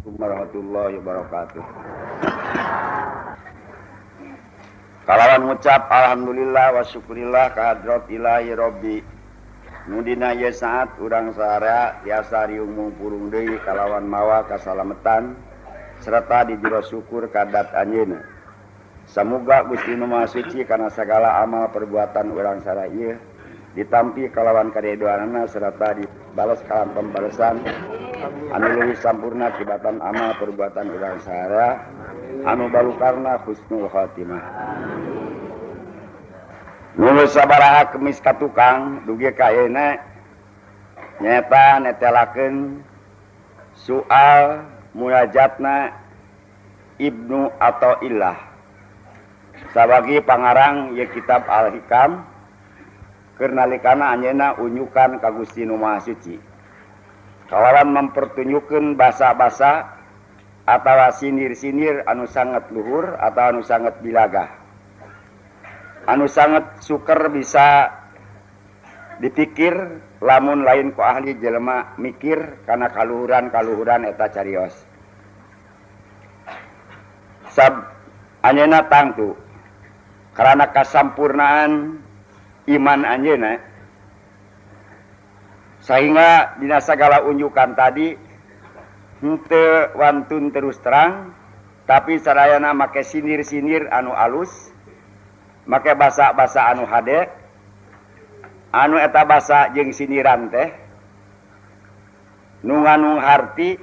Warahmatullahi wabarakatuh. Kalawan ngucap alhamdulillah wa syukurillah ka hadrat ilahi rabbi. Nu dina ieu saat urang sararea tiasa riung mungpurung deui kalawan mawa kasalametan serta di jero syukur ka dat anjeunna. Samuga Gusti Nu Maha Suci kana sagala amal perbuatan urang sararea ieu ditampi kalawan karidhoanana serta dibales kalawan pembalesan anu leuwih sampurna tibatan amal perbuatan urang sararea anu balukarna husnul khatimah. Nu sabaraha kemis ka tukang dugi ka ayeuna nyaeta netelakeun soal munajatna Ibnu Athaillah sabagi pangarang ye kitab Al-Hikam keur nalikana anjeunna unyukan ka Gusti Nu Maha Suci kalawan mempertunjukkeun basa-basa atawa sindir-sindir anu sanget luhur atau anu sanget bilagah anu sanget suker bisa dipikir lamun lain ku ahli jelema mikir kana kaluhuran-kaluhuran eta carios. Sab anjeunna tangtu karana kasampurnaan iman anjeunna sehingga dina sagala unjukan tadi henteu wantun terus terang tapi sadayana make sindir-sindir anu alus, make basa-basa anu hade, anu eta basa jeung sindiran teh nu ngandung harti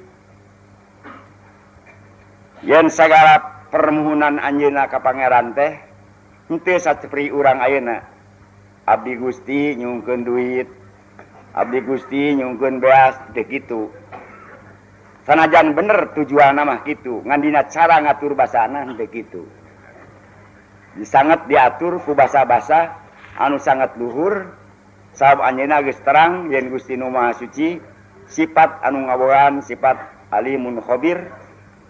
yen sagala permohonan anjeunna ka pangeran teh henteu sacepri urang ayeuna. Abdi Gusti nyungkeun duit, abdi Gusti nyungkeun beas, teu kitu. Sanajan bener tujuanna mah kitu, ngan dina cara ngatur basana henteu kitu. Sangat diatur ku basa-basa anu sangat luhur, sabab anjeunna geus terang yen Gusti Nu Maha Suci sifat anu ngabogaan sifat alimun khabir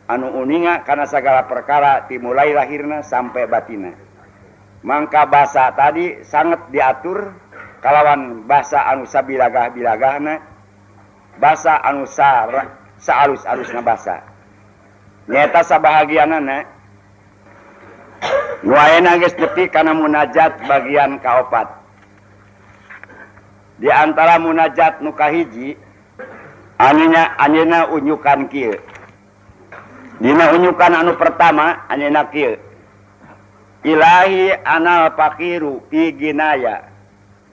anu uninga kana sagala perkara dimulai lahirna sampai batina. Mangka basa tadi sangat diatur kalawan basa anu sabilagah-bilagahna, basa anu saalus-alusna basa. Nyaeta sabahagianana nu ayeuna geus nepi kana munajat bagian kaopat. Di antara munajat nu kahiji anjeunna unyukan kieu. Dina unyukan anu pertama anjeunna kieu. Ilahi anal faqiru fi ginaya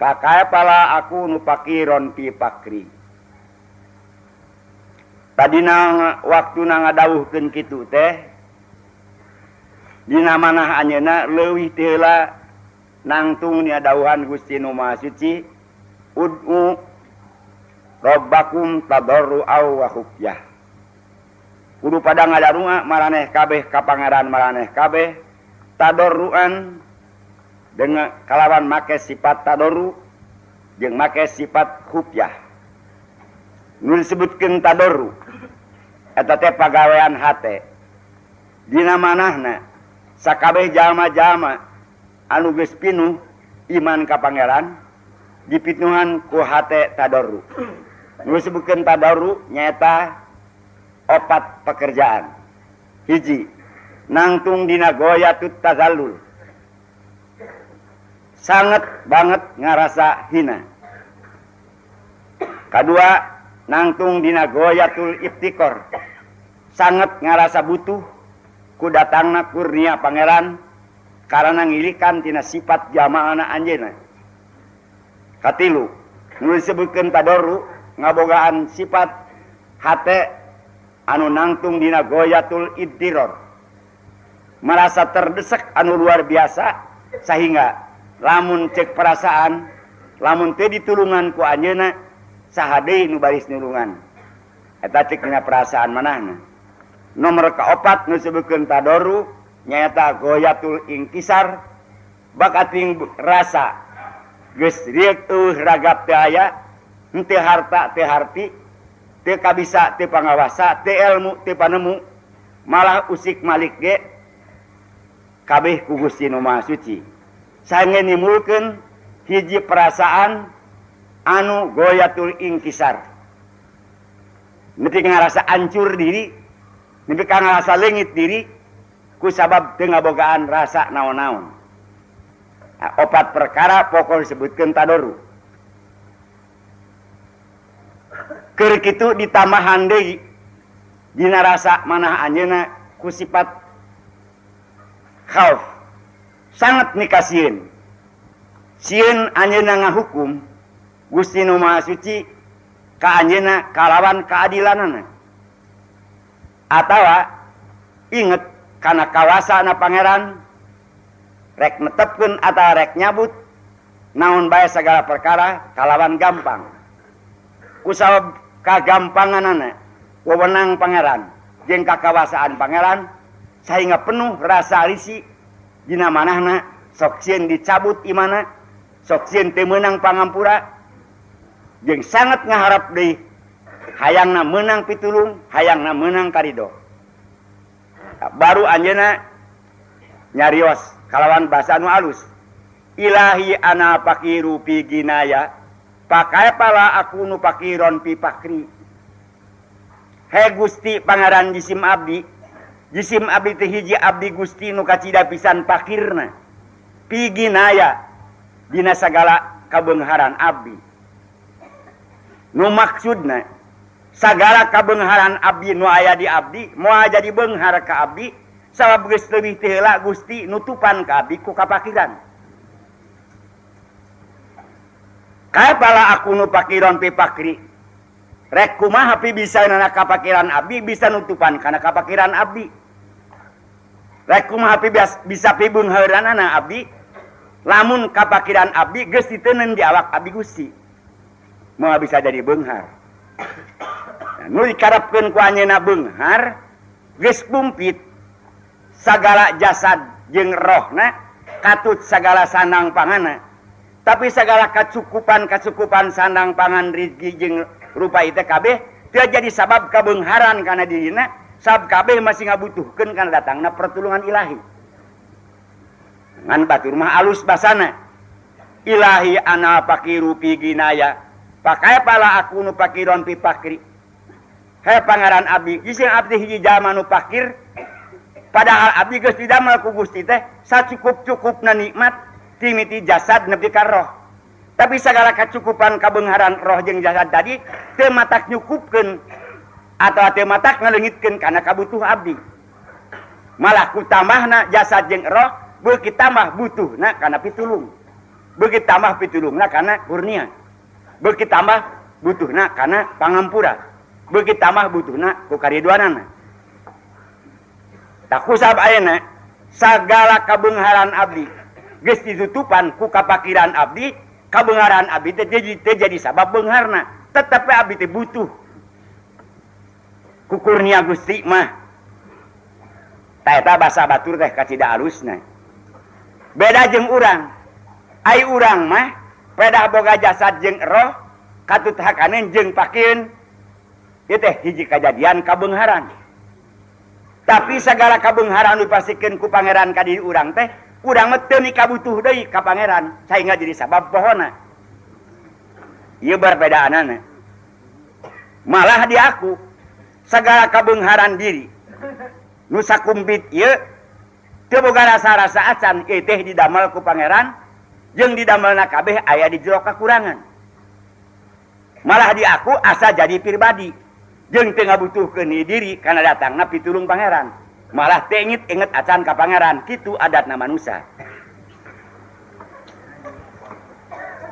pakaya pala aku nu faqiron fi fakri. Tadina waktu ngadawuhkeun kitu teh dina manah anjeunna leuwih ti heula nangtung nia dawuhan Gusti Nu Maha Suci ud'u rabbakum tadarruaw wa khufyah. Kudu pada ngadarunga maraneh kabeh ka pangeran maraneh kabeh tadorruan dengan kalawan make sifat tadoru jeung make sifat khufyah. Nu disebutkeun tadoru eta teh pagawean hate. Dina manahna sakabeh jalma-jalma anu geus pinuh iman ka pangeran dipitnuhan ku hate tadoru. Nu disebutkeun tadoru nyaeta opat pekerjaan. Hiji, nangtung dina goyatut tazallul. Sangat banget ngarasa hina. Kadua, nangtung dina goyatul iftikor. Sangat ngarasa butuh ku datangna kurnia pangeran karena ngilikan tina sifat jamaahna anjeunna. Katilu, nu disebutkeun tadoru ngabogaan sifat hate anu nangtung dina goyatul iddiror. Merasa terdesak anu luar biasa sehingga lamun cek perasaan lamun teu ditulungan ku anjeunna saha deui nu baris nulungan. Eta cek dina perasaan manahna. Nomor kaopat nu disebutkeun tadoru nyaeta goyatul ingkisar bakating rasa geus rieuk eueuh ragap teu aya, henteu harta teu harti, teu kabisa teu pangawasa, teu ilmu teu panemu, malah usik malik ge kabeh ku Gusti Nu Maha Suci. Saengge nimbulkeun hiji perasaan anu goyatul ingkisar. Nepi ngarasa ancur diri Nepi ka ngarasa leungit diri ku sabab teu ngabogaan rasa naon-naon. Nah, opat perkara pokok disebutkeun tadoru. Keur kitu ditambahan deui dina rasa manah anjeunna ku sifat khauf sangat mikasieun. Sieun anjeunna ngahukum Gusti Nu Maha Suci ka anjeunna kalawan kaadilanana. Atawa inget kana kawasana Pangeran rek netepkeun atawa rek nyabut naon bae sagala perkara kalawan gampang. Kusabab kagampanganana wewenang Pangeran jeung kakawasaan Pangeran sahingga penuh rasa risi dina manahna sok sieun dicabut imana, sok sieun teu meunang pangampura jeung sangat ngaharap deui hayangna meunang pitulung, hayangna meunang karido. Baru anjeunna nyarios kalawan basa nu alus. Ilahi ana faqiru fi ginaya pakaipa aku nu faqiron fi faqri. He Gusti Pangeran jisim abdi, jisim abdi teh hiji abdi Gusti nu kacida pisan fakirna. Fi ginaya dina sagala kabeungharan abdi. Nu maksudna sagala kabeungharan abdi nu aya di abdi moal jadi beunghar ka abdi sabab geus leuwih ti heula Gusti nutupan ka abdi ku kapakiran. Kaepala aku nu faqiron fi faqri. Rek kumaha pi bisa nana kapakiran abdi bisa nutupan kana kapakiran abdi. Rek kumaha pi bisa pi beungheuranana abdi lamun kapakiran abdi geus diteuneun di awak abdi Gusti. Moal bisa jadi beunghar. Nah, nu dikarepkeun ku anjeunna beunghar geus bumpit sagala jasad jeung rohna katut sagala sandang pangana. Tapi sagala kacukupan-kacukupan sandang pangan rizki jeung rupa ieu teh kabeh teu jadi sabab kabeungharan kana dirina, sabab kabeh masih ngabutuhkeun kana datangna pertulungan ilahi. Ngan batur mah alus basana. Ilahi ana faqiru fi ginaya pakaipa aku nu faqiron fi faqri. He Pangeran abdi, jisim abdi hiji jalma nu fakir, padahal abdi geus didamel ku Gusti teh sacukup-cukupna nikmat timiti jasad nepi ka roh. Tapi sagala kacukupan kabeungharan roh jeung jasad tadi teu matak nyukupkeun atawa teu matak ngaleungitkeun kana kabutuh abdi. Malah ku tambahna jasad jeung roh beuki tambah butuhna kana pitulung. Beuki tambah pitulungna kana kurnia. Beuki tambah butuhna kana pangampura. Beuki tambah butuhna ku kariduanana. Tah kusab ayeuna sagala kabeungharan abdi geus ditutupan ku kapakiran abdi, kabeungharan abdi teh teu jadi sabab beungharna, tetep we abdi teh butuh ku kurnia Gusti mah. Tah eta basa batur teh kacida alusna. Beda jeung urang. Ai urang mah pedah boga jasad jeung roh katut hakaneun jeung pakieun. Ieu teh hiji kajadian kabeungharan. Tapi sagala kabeungharan nu dipasikeun ku Pangeran ka diri urang teh, urang mah teu mikabutuh deui ka Pangeran sahingga jadi sabab pohona. Ieu perbedaanana. Malah diaku sagala kabeungharan diri nu sakumpit ieu teu boga rasa-rasa acan, ieu teh didamel ku Pangeran jeung didamelna kabeh aya di jero kakurangan. Malah diaku asa jadi pribadi jeung teu ngabutuhkeun diri kana datangna pitulung Pangeran. Malah teu inget-inget acan ka Pangeran, kitu adatna manusia.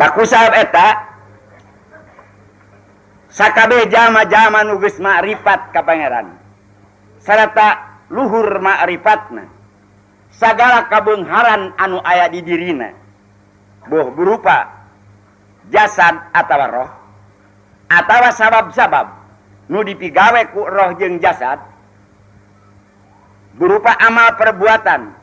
Takusab eta sakabeh jalma-jalma nu geus makrifat ka Pangeran sarta luhur makrifatna, sagala kabeungharan anu aya di dirina boh berupa jasad atawa roh atawa sabab-sabab nu dipigawe ku roh jeung jasad berupa amal perbuatan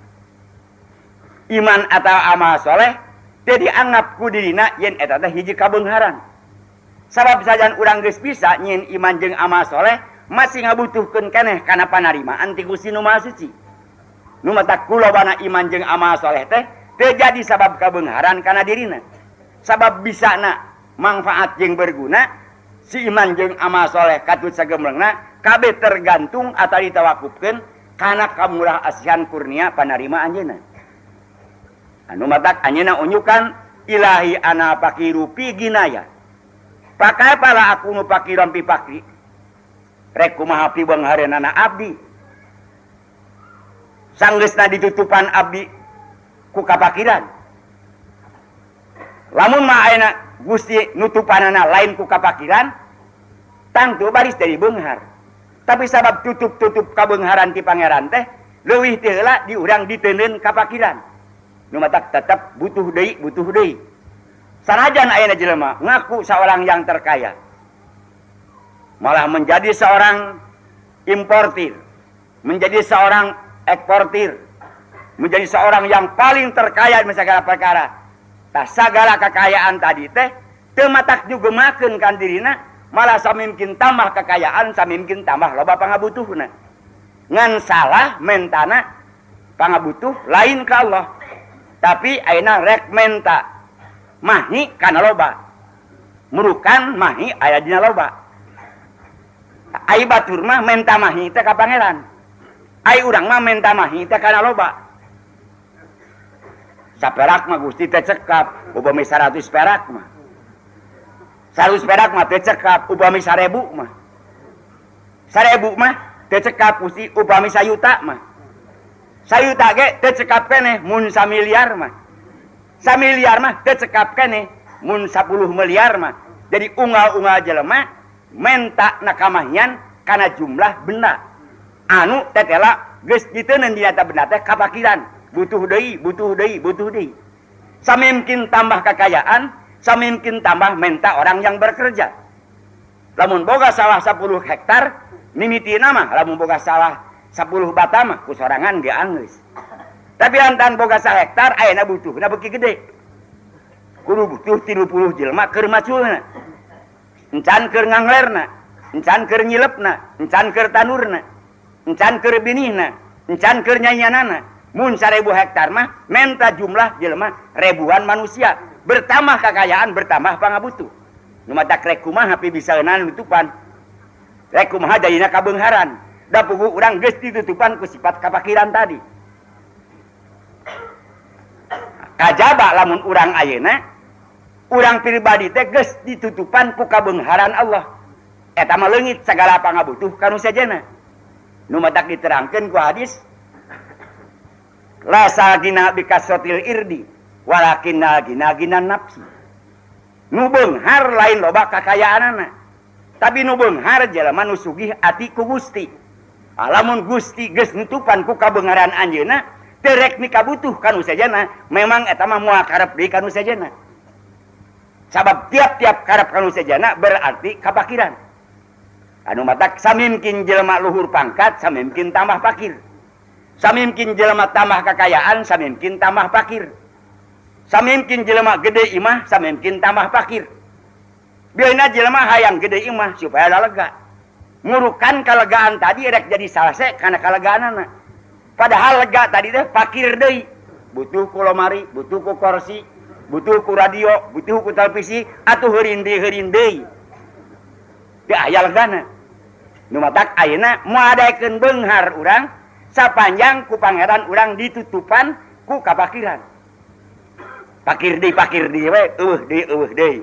iman atau amal soleh teu dianggap ku dirina yen eta teh hiji kabeungharan. Sabab sajan urang geus bisa nyieun iman jeung amal soleh masih ngabutuhkeun keneh kana panarimaan ti Gusti Nu Maha Suci. Nu matak kulobana iman jeung amal soleh teh teu jadi sabab kabeungharan kana dirina. Sabab bisana mangfaat jeung berguna si iman jeung amal soleh katut sagemlengna kabeh tergantung atau ditawakufkeun kana kamurah asihan kurnia panarima anjeunna. Anu matak anjeunna unjukan ilahi ana faqiru fi ginaya. Pakai pala aku nu faqiran fi faqri. Rek kumaha pibeunghareunana abdi. Sanggeusna ditutupan abdi ku kapakiran. Lamun mah ayeuna Gusti nutupanana lain ku kapakiran, tangtu baris dari beunghar. Tapi sabab tutup-tutup kabeungharan ti pangeran teh leuwih ti heula di urang diteundeun kapakiran. Nu matak tetep butuh deui, butuh deui. Sanajan ayeuna jelema ngaku saorang yang terkaya, malah menjadi seorang importir, menjadi seorang eksportir, menjadi seorang yang paling terkaya di segala perkara. Tah sagala kekayaan tadi teh teu matak jugemakeun kan dirina, malah samimkin tambah kekayaan, samimkin tambah loba pangabutuhna. Ngan salah mentana pangabutuh lain ka Allah, tapi ayeuna rek menta mahi kana loba, murukan mahi aya dina loba. Ai batur mah menta mahi teh ka pangeran, ai urang mah menta mahi teh kana loba. Saperak mah Gusti teh cekap, upami 100 perak mah. 100 perak mah teh cekap, upami 1000 mah. 1000 mah teh cekap Gusti, upami sayuta mah. Sayuta ge teh cekap keneh mun samiliar mah. Samiliar mah teh cekap keneh mun 10 miliar mah. Jadi unggal-unggal jelema menta nakamahian kana jumlah benda. Anu tetela geus diteuneun dina eta benda teh kapakiran. Butuh deui, butuh deui, butuh deui. Samimkin tambah kekayaan, samimkin tambah menta orang yang bekerja. Lamun boga sawah 10 hektar, mimitina mah lamun boga sawah 10 bata mah ku sorangan ge anggeus. Tapi lantaran boga 1 hektar ayeuna butuhna beuki gede. Kudu butuh 30 jelema keur maculna. Encan keur nganglerna, encan keur nyilepna, encan keur tanurna, encan keur binihna, encan keur nyanyianana. Mun 1000 hektar mah menta jumlah jelema ribuan manusia, bertambah kekayaan, bertambah pangabutuh. Nu matak rek kumaha pibisaeunana nutupan, rek kumaha jadina kabeungharan. Da puguh urang geus ditutupan ku sifat kapakiran tadi. Kajaba lamun urang ayeuna, urang pribadi teh geus ditutupan ku kabeungharan Allah. Eta mah leungit sagala pangabutuh ka nu sejenna. Nu matak diterangkeun ku hadis, la sagina bikasotil irdi walakinna gina gina nafsi. Nu beunghar lain loba kakayaanana, tapi nu beunghar jelema nu sugih ati ku Gusti. Lamun Gusti geus nutupan ku kabeungharan anjeunna, teu rek mikabutuh ka nu sejenna, memang eta mah moal karep deui ka nu sejenna. Sabab tiap-tiap karep ka nu sejenna berarti kapakiran. Anu matak samimkin jelema luhur pangkat, samimkin tambah pakir. Samimkin jelema tambah kekayaan, samimkin tambah pakir. Samimkin jelema gede imah, samimkin tambah pakir. Biaina jelema hayang gede imah supaya lega. Ngurukan kalegaan tadi rek jadi salse kana kalegaanana. Padahal lega tadi teh pakir deui. Butuh ku lomari, butuh ku kursi, butuh ku radio, butuh ku televisi, atuh heurindih-heurindih deui. Teu aya legana. Nu matak ayeuna moal daekeun beunghar urang sapanjang ku pangeran urang ditutupan ku kapakiran. Pakir deui we, eueuh deui, eueuh deui.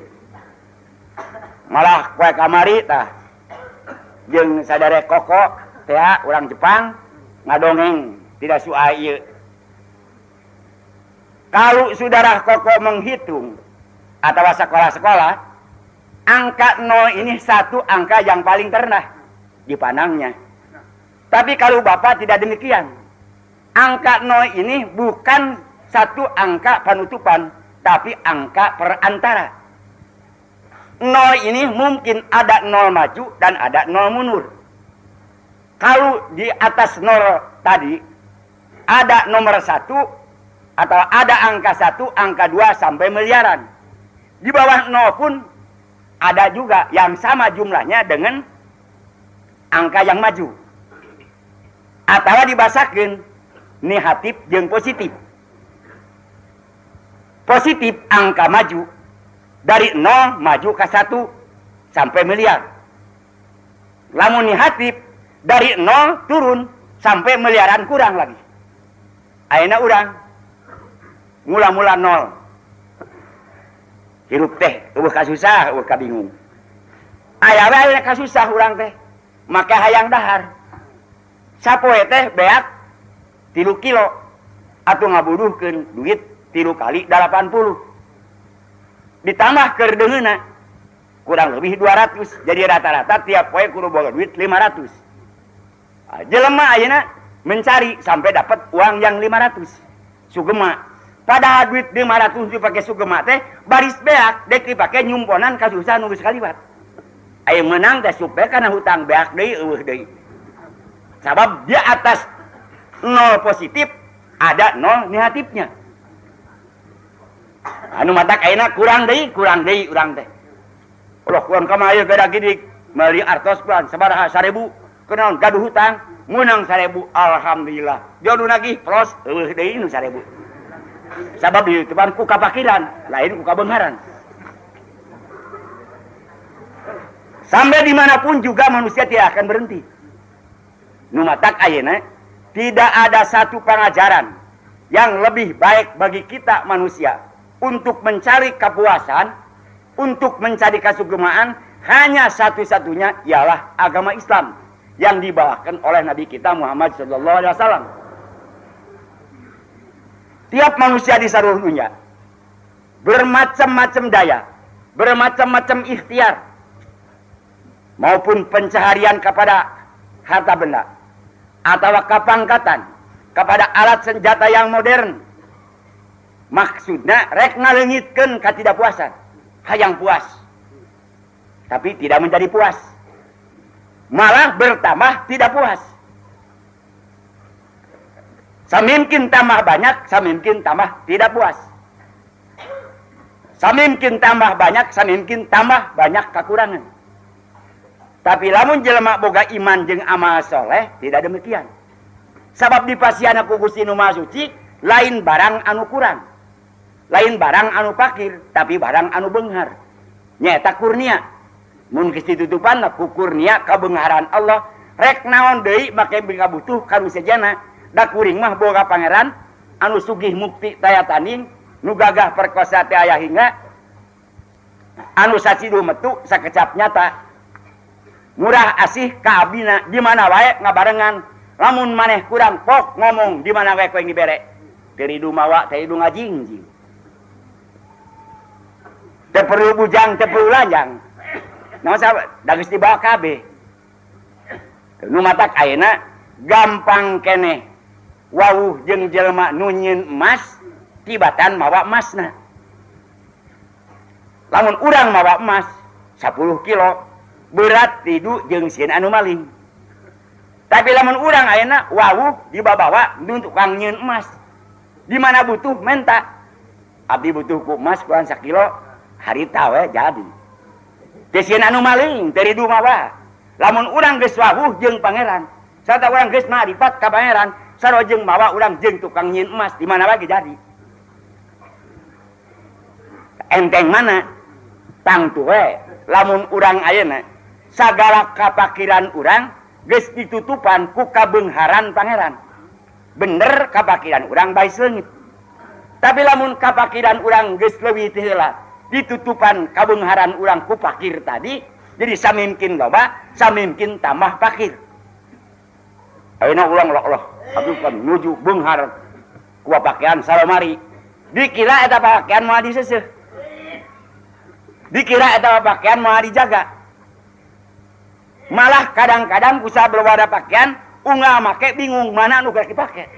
Malah poe kamari tah jeung sadare koko teh urang Jepang ngadongeng tidak suai ieu. Kalau saudara koko menghitung atau sekolah-sekolah, angka 0 ini satu angka yang paling terendah dipandangnya. Tapi kalau bapak tidak demikian. Angka 0 ini bukan satu angka penutupan, tapi angka perantara. 0 ini mungkin ada 0 maju dan ada 0 mundur. Kalau di atas 0 tadi ada nomor 1 atau ada angka 1, angka 2 sampai miliaran. Di bawah 0 pun ada juga yang sama jumlahnya dengan angka yang maju. Atau dibasakeun negatif jeung positif. Positif angka maju dari 0 maju ke 1 sampai miliar. Lamun negatif Dari nol turun sampai miliaran kurang lagi. Ayeuna urang mula-mula nol. Hirup teh eueuh kasusah, eueuh kabingung. Aya we ayeuna kasusah urang teh. Make hayang dahar. Sapoe teh beak 3 kilo atuh ngabuduhkeun duit 3 kali 80. Ditambah keur deungeunna kurang lebih 200. Jadi rata-rata tiap poe kudu boga duit 500. Jelema ayeuna mencari sampai dapat uang yang 500. Sugema. Padahal duit 500 dipake sugema teh baris beak dek dipake nyumponan kasusah nu geus kaliwat. Aya meunang teh supe kana hutang beak deui eueuh deui. Sabab di atas 0 positif ada 0 negatifnya. Anu matak ayeuna kurang deui urang teh. Allah kurang kama ieu gada gidik meuli artos bulan sabaraha 1000 kunaon gaduh hutang meunang 1000 alhamdulillah. Dia nu nagih pros eueuh deui nu 1000. Sabab ditutupan ku kapakiran lain ku kabeungharan. Sampai dimanapun juga manusia tidak akan berhenti. Nu matak ayeuna tidak ada satu pengajaran yang lebih baik bagi kita manusia untuk mencari kepuasan, untuk mencari kasugemaan, hanya satu-satunya ialah agama Islam yang dibawakan oleh Nabi kita Muhammad sallallahu alaihi wasallam. Tiap manusia di seluruh dunia bermacam-macam daya, bermacam-macam ikhtiar maupun pencaharian kepada harta benda atau kepangkatan kepada alat senjata yang modern. Maksudnya rek ngaleungitkeun katidakpuasan, hayang puas tapi tidak menjadi puas, malah bertambah tidak puas. Samimkin tambah banyak, samimkin tambah tidak puas. Samimkin tambah banyak, samimkin tambah banyak kekurangan. Tapi lamun jelema boga iman jeung amal soleh tidak demikian. Sabab dipasiana ku Gusti Nu Maha Suci lain barang anu kurang, lain barang anu pakir, tapi barang anu beunghar. Nyaeta kurnia. Mun geus ditutupan ku kurnia kabeungharan Allah, rek naon deui make butuh ka nu sejana. Da kuring mah boga pangeran anu sugih mukti taya tanding, nu gagah perkosa teh aya hingga anu sacidu metu sakecap nyata. Murah asih ka abdina di mana wae ngabarengan. Lamun maneh kurang pok ngomong di mana wae koe dibere. Teu ridu mawa, teu ridu ngajingjing. Teu perlu bujang, teu perlu lanjang. Naon sabab da geus dibawa kabeh. Nu matak ayeuna gampang keneh wawuh jeung jelema nu nyieun emas tibatan mawa emasna. Lamun urang mawa emas 10 kilo berat tidu jeung sieun anu maling. Tapi lamun urang ayeuna wawuh dibabawa nu tukang nyieun emas. Di mana butuh menta. Abdi butuh ku emas kurang sakilo harita we jadi. Teu sieun anu maling teu ridu mawa. Lamun urang geus wawuh jeung pangeran, sarta urang geus marifat ka pangeran, sarua jeung mawa urang jeung tukang nyieun emas di mana lagi jadi. Enteng mana? Tangtu we lamun urang ayeuna sagala kapakiran urang geus ditutupan ku kabeungharan pangeran. Bener kapakiran urang bae seungit. Tapi lamun kapakiran urang geus leuwih ti heula ditutupan kabeungharan urang ku pakir tadi, jadi samimkin loba, samimkin tambah pakir. Ayeuna urang loh, abdi kan nuju beunghar ku pakaian salomari. Dikira eta pakaian moal diseuseuh. Dikira eta pakaian moal dijaga. Malah kadang-kadang ku sabelewada pakaian unggal make bingung mana anu geus dipake.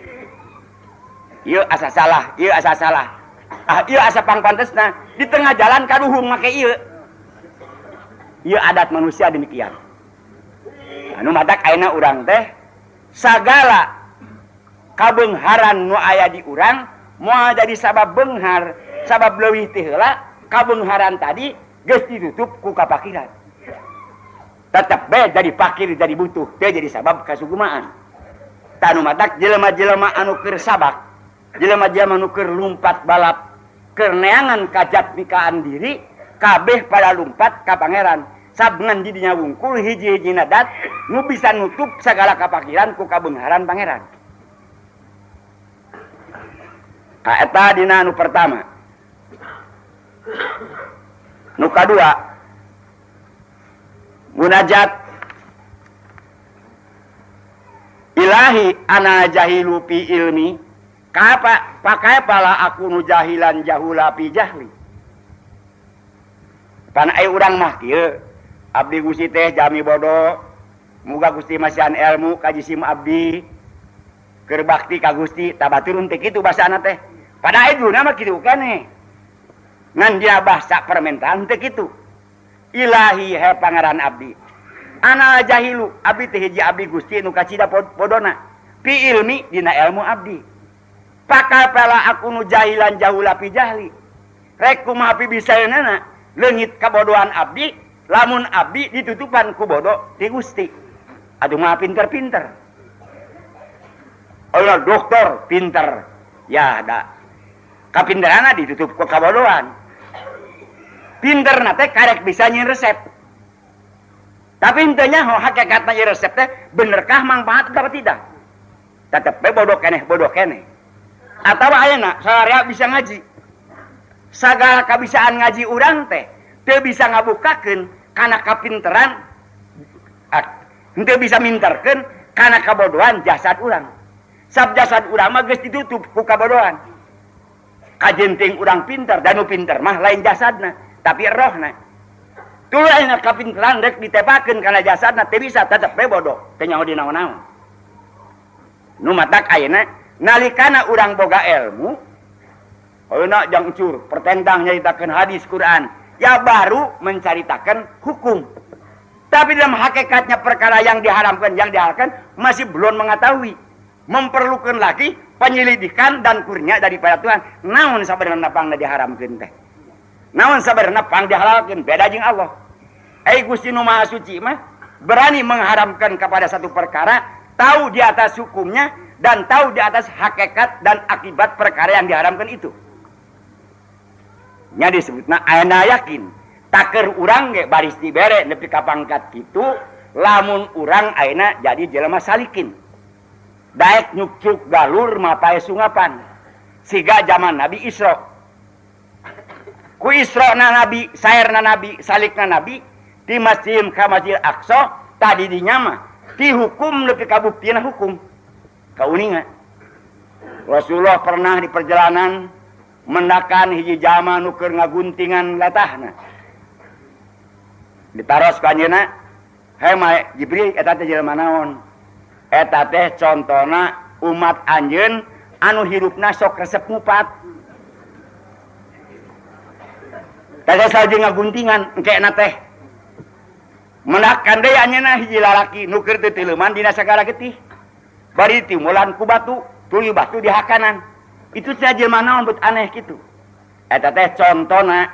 Ieu asa salah, ieu asa salah. Ah, ieu asa pangpantesna di tengah jalan kaduhung make ieu. Ieu adat manusia demikian. Anu matak ayeuna urang teh sagala kabeungharan nu aya di urang moal jadi sabab beunghar, sabab leuwih ti heula kabeungharan tadi geus ditutup ku kapakiran. Tetep be jadi pakir jadi butuh, teu jadi sabab kasugumaan. Tanu matak jelema-jelema anu keur sabak, jelema-jelema anu keur lumpat balap, keur neangan kajatmikaan diri, kabeh pada lumpat ka pangeran. Sab ngan di dinya wungkul hiji-hijina dat nu bisa nutup sagala kapakiran ku kabeungharan Pangeran. Ka eta dina nu pertama. Nu kadua, munajat Ilahi ana jahilu fi ilmi kapa pakai pala aku nu jahilan jahula fi jahli. Pan ai urang mah kieu, abdi Gusti teh jami bodoh, muga Gusti masihan ilmu ka jisim abdi, keur bakti ka Gusti, tah batur teu kitu basana teh. Pada ai duluna mah kitu keneh. Ngan dina bahasa permintaan teu kitu. Ilahi he Pangeran abdi, ana jahilu abdi teh hiji abdi Gusti nu kacida bodona fi ilmi dina ilmu abdi. Pakapala aku nu jahilan jahula fi jahli. Rek kumaha pibisaeunana leungit kabodohan abdi lamun abdi ditutupan ku bodoh ti Gusti. Aduh mah pinter-pinter. Allah dokter pinter. Ya da. Kapinterana ditutup ku kabodohan. Pinterna teh karek bisa nyeun resep. Tapi henteu nyaho hakikatna ieu resep teh benerkah manfaat atau tidak. Tetep we bodoh keneh bodoh keneh. Atawa ayeuna sararea bisa ngaji. Sagala kabisaan ngaji urang teh teu bisa ngabukakeun kana kapinteran, henteu bisa minterkeun kana kabodohan jasad urang. Sab jasad urang mah geus ditutup ku kabodohan. Kajenting urang pinter, dan nu pinter mah lain jasadna, tapi rohna. Tuluy ayeuna kapinteran rek ditepakeun kana jasadna teu bisa, tetep we bodoh, teu nyaho di naon-naon. Nu matak ayeuna nalikana urang boga ilmu, ayeuna jang encur pertentang nyaritakeun hadis Quran, ya baru mencaritakan hukum. Tapi dalam hakikatnya perkara yang diharamkan, yang dihalalkan masih belum mengetahui. Memperlukan lagi penyelidikan dan kurnia daripada Tuhan. Naon sabenerna pangna diharamkeun teh? Naon sabenerna pang dihalalkeun? Beda jeung Allah. Ai Gusti nu Maha Suci mah berani mengharamkan kepada satu perkara, tahu di atas hukumnya dan tahu di atas hakikat dan akibat perkara yang diharamkan itu. Nya disebutna ayeuna yakin. Taker urang ge baris dibere nepi ka pangkat kitu, lamun urang ayeuna jadi jelema salikin. Daek nyukcuk galur mapae sungapan. Siga zaman Nabi Isra. Ku Isra na Nabi, saerna Nabi, salikna Nabi di masjid ka Masjid Aqsa tadi dinya mah dihukum nepi ka buktina hukum. Kauninga. Rasulullah pernah di perjalanan mendakan hiji jalma nu keur ngaguntingan latahna. Ditaros ku anjeunna, "Hei mae Jibril, eta teh jelema naon?" Eta teh contona umat anjeun anu hirupna sok resep ngupat. Teh salju ngaguntingan engkena teh. Mendakan deui anjeunna hiji lalaki nu keur teu teuleman dina sagala getih. Bari timulan ku batu, tuluy batu di hakanan. Itu teh jelema naon bet aneh kitu. Eta teh contona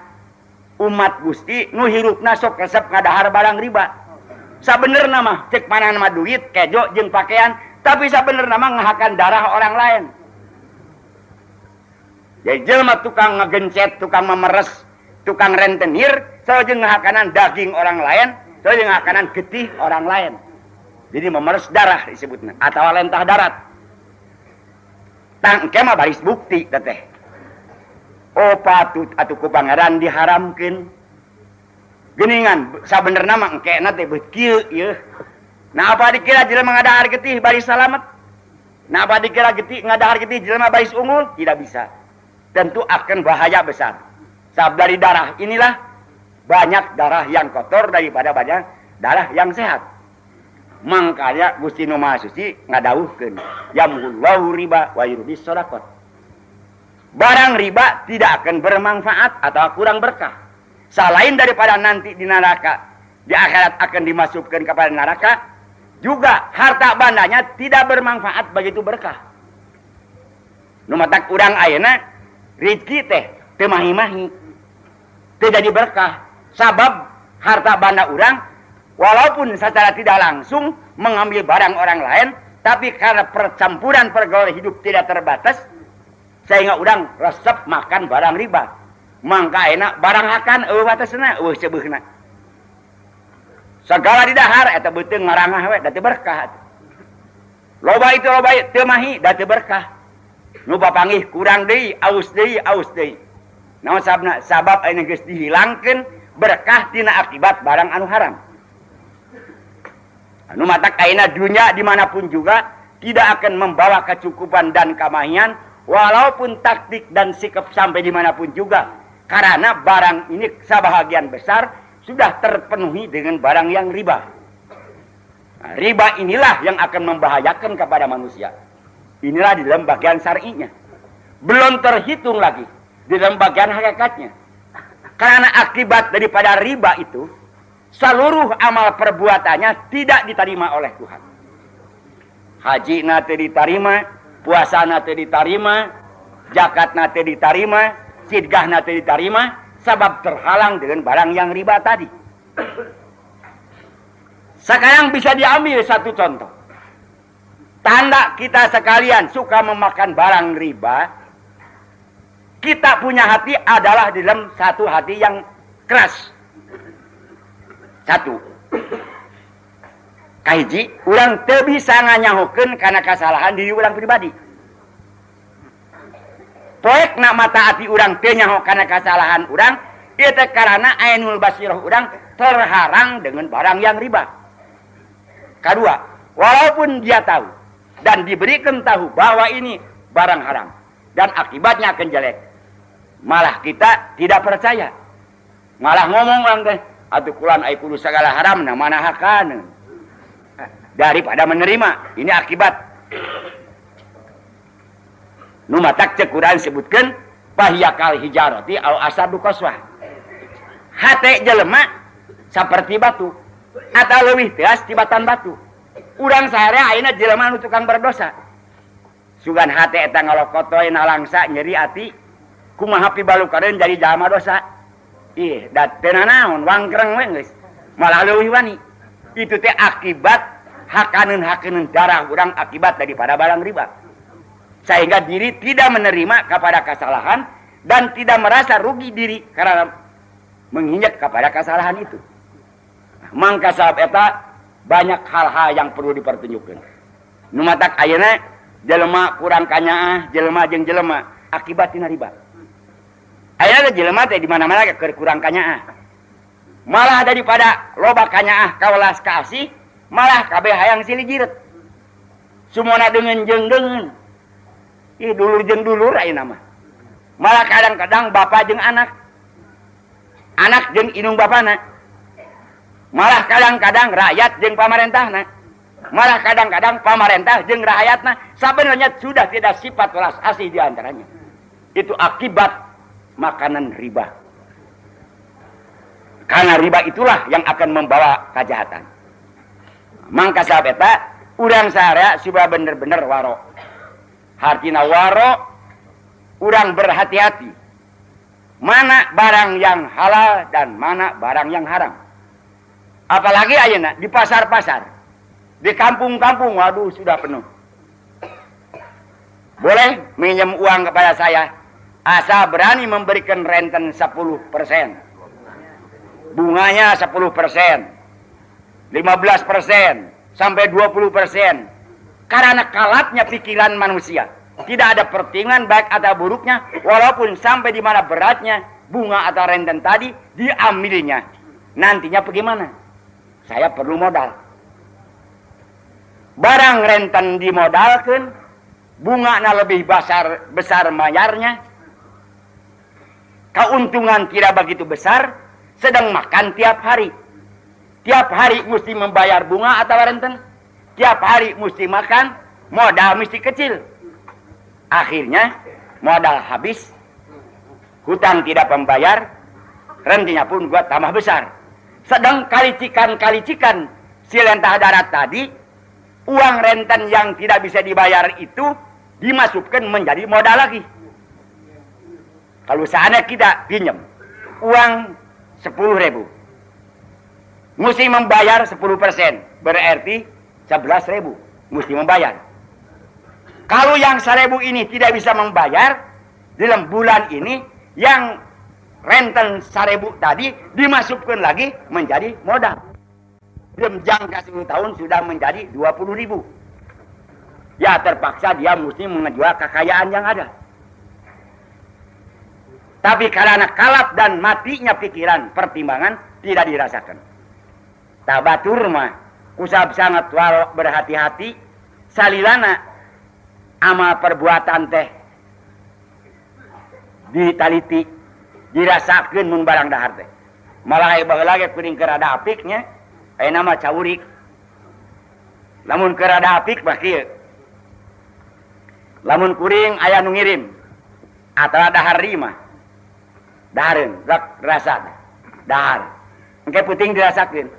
umat Gusti nu hirupna sok resep ngadahar barang riba. Sabenerna mah cek manana mah duit, kejo jeung pakaian, tapi sabenerna mah ngahakan darah orang lain. Jadi jelema tukang ngagencet, tukang memeres, tukang rentenir, selalu jeung ngahakanan daging orang lain, selalu jeung ngahakanan getih orang lain. Jadi memeres darah disebutna atau lentah darat. Tangke mah baris bukti teteh. Oh patut atuh ku Pangeran diharamkeun. Geningan sabenerna mah engkena teh beut kieu ieu. Nah apa dikira jelema ngadahar getih baris salamet? Nah apa dikira getih ngadahar getih jelema baris unggul? Tidak bisa. Tentu akan bahaya besar. Sebab dari darah inilah banyak darah yang kotor daripada banyak darah yang sehat. Mangkanya Gusti Nu Maha Suci ngadawuhkeun, yamhullahu riba wa yurbis shadaqat. Barang riba tidak akan bermanfaat atau kurang berkah. Selain daripada nanti di neraka, di akhirat akan dimasukkan kepada neraka, juga harta bandanya tidak bermanfaat begitu berkah. Nu matak urang ayeuna rezeki teh teu mahi-mahi, teu jadi berkah. Sabab harta banda urang walaupun secara tidak langsung mengambil barang orang lain, tapi karena percampuran pergaulan hidup tidak terbatas, sehingga urang resep makan barang riba. Mangka enak barang hakan eueuh batasna, eueuh seubeuhna. Segala didahar eta beuteung ngarangah we da teu berkah. Loba itu loba ieu teu mahi da teu berkah. Nu papanggih kurang deui, aus deui, aus deui. Naon sababna? Sabab ayeuna geus dihilangkeun berkah tina akibat barang anu haram. Anu matak ayeuna dunya dimanapun juga tidak akan membawa kecukupan dan kamahian walaupun taktik dan sikap sampai dimanapun juga. Karena barang ini sebahagian besar sudah terpenuhi dengan barang yang riba. Nah, riba inilah yang akan membahayakan kepada manusia. Inilah di dalam bagian syar'inya. Belum terhitung lagi di dalam bagian hakikatnya. Karena akibat daripada riba itu, seluruh amal perbuatannya tidak diterima oleh Tuhan. Haji na teu diterima, puasa na teu diterima, zakat na teu diterima, sedekah na teu diterima, sebab terhalang dengan barang yang riba tadi. Sekarang bisa diambil satu contoh. Tanda kita sekalian suka memakan barang riba, kita punya hati adalah di dalam satu hati yang keras. Satu. Kahiji, urang teu bisa nganyahokeun kana kesalahan diri urang pribadi. Poek na mata hati urang teu nyaho kana kesalahan urang, ieu teh karena ainul basirah urang terhalang dengan barang yang riba. Kedua, walaupun dia tahu dan diberikan tahu bahwa ini barang haram dan akibatnya akan jelek, malah kita tidak percaya. Malah ngomong orang teh, atuh kulan ai kudu segala haram nah mana hakan. Daripada menerima, ini akibat. Nu matak cek Quran sebutkeun fahiya kal hijarati au asyaddu qaswah. Hate jelema seperti batu atau leuwih teas tibatan batu. Urang saharea ayeuna jelema anu tukang berdosa. Sugan hate eta ngalokotoy nalangsa nyeri ati kumaha pibalukareun jadi jalma dosa. Ih, da teu nanaon wangkreng we geus. Malah leuwih wani. Itu teh akibat hakaneun-hakaneun darah urang akibat daripada barang riba. Sehingga diri tidak menerima kepada kesalahan dan tidak merasa rugi diri karena menginjak kepada kesalahan itu. Mangka sabab eta banyak hal-hal yang perlu dipertunjukkan. Nu matak ayeuna jelema kurang kanyaah, jelema jeung jelema akibat tina riba. Ayeuna teh jelema teh di mana-mana keur kurang kanyaah. Malah daripada loba kanyaah kawelas kasih, malah kabeh hayang silih jiret. Sumona deungeun jeung deungeun. Ih dulur jeung dulur ayeuna mah. Malah kadang-kadang bapak jeung anak. Anak jeung indung bapana. Malah kadang-kadang rakyat jeung pamarentahna. Malah kadang-kadang pamarentah jeung rakyatna. Sebenarnya sudah tidak sifat welas asih di antaranya. Itu akibat makanan riba. Karena riba itulah yang akan membawa kejahatan. Mangka sabab eta urang saharea supaya bener-bener waro. Hartina waro, urang berhati-hati. Mana barang yang halal dan mana barang yang haram. Apalagi ayeuna di pasar-pasar, di kampung-kampung, waduh sudah penuh. Boleh minjem uang kepada saya, asal berani memberikan renten 10%. Bunganya 10%, 15%, sampai 20%. Karena kalapnya pikiran manusia. Tidak ada pertimbangan baik atau buruknya, walaupun sampai di mana beratnya bunga atau renten tadi diambilnya. Nantinya bagaimana? Saya perlu modal. Barang renten dimodalkan, bunganya lebih besar, besar mayarnya, keuntungan tidak begitu besar, sedang makan tiap hari. Tiap hari mesti membayar bunga atau renten, tiap hari mesti makan, modal mesti kecil. Akhirnya modal habis, hutang tidak membayar, rentenya pun gua tambah besar. Sedang kalicikan-kalicikan si lentah darat tadi, uang renten yang tidak bisa dibayar itu dimasukkan menjadi modal lagi. Kalau seandainya kita pinjam uang 10.000, mesti membayar 10%, berarti 11.000 mesti membayar. Kalau yang 1.000 ini tidak bisa membayar dalam bulan ini, yang renten 1.000 tadi dimasukkan lagi menjadi modal. Dalam jangka 10 tahun sudah menjadi 20.000. Ya terpaksa dia mesti menjual kekayaan yang ada. Tapi karena kalap dan matinya pikiran, pertimbangan tidak dirasakan. Tabatur mah kusab sangat waro berhati-hati salilana amal perbuatan teh ditaliti dirasakeun mun barang dahar teh. Malah aya baheula ge kuring keur rada apiknya, ayeuna mah caurik. Lamun keur rada apik mah kieu. Lamun kuring aya nu ngirim atawa dahar mah dahareun rek rasa dahar. Engke puting dirasakeun.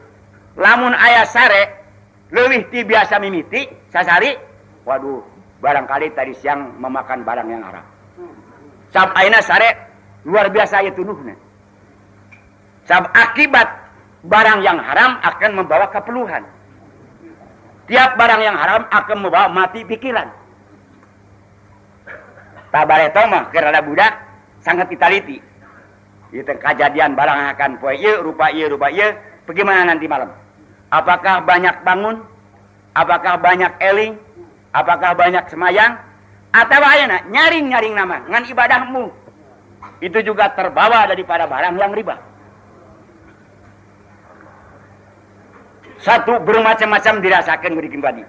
Lamun aya sare leuwih ti biasa mimiti sasari, waduh barangkali tadi siang memakan barang yang haram. Sab ayeuna sare luar biasa ieu tuduhna. Sab akibat barang yang haram akan membawa kepeluhan. Tiap barang yang haram akan membawa mati pikiran. Tabareto mah keur rada budak sangat ditaliti. Ieu teh kajadian barang akan poe ieu rupa ieu rupa ieu, bagaimana nanti malam? Apakah banyak bangun? Apakah banyak eling? Apakah banyak semayang? Atau ayeuna nyaring-nyaring nama ngan ibadahmu itu juga terbawa daripada barang yang riba. Satu bermacam-macam dirasakan beri pribadi.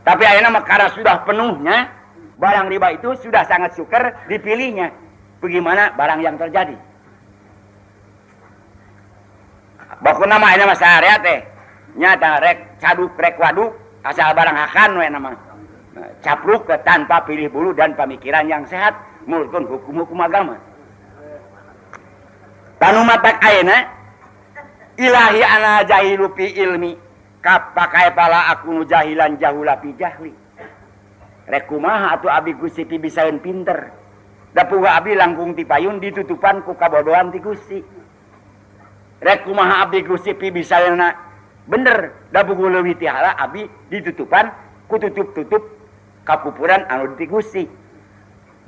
Tapi ayeuna mah karena sudah penuhnya barang riba itu sudah sangat syukur dipilihnya. Bagaimana barang yang terjadi? Baku nama ayeuna mah saharea teh nyata rek caduk rek waduk asal barang hakan we nama. Capruk ke tanpa pilih bulu dan pemikiran yang sehat menurut hukum-hukum agama. Tanu matak ayeuna ilahi ana jahilu fi ilmi kapakai pala aku nu jahilan jahula fi jahli. Rek kumaha atuh abdi Gusti pi bisaeun pinter. Da puga abdi langkung ti payun ditutupan ku kabodohan ti Gusti. Rek kumaha abdi Gusti pi bisaeunna bener da pugu leuwih ti hala abdi ditutupan ku tutup-tutup kakupuran anu ti Gusti.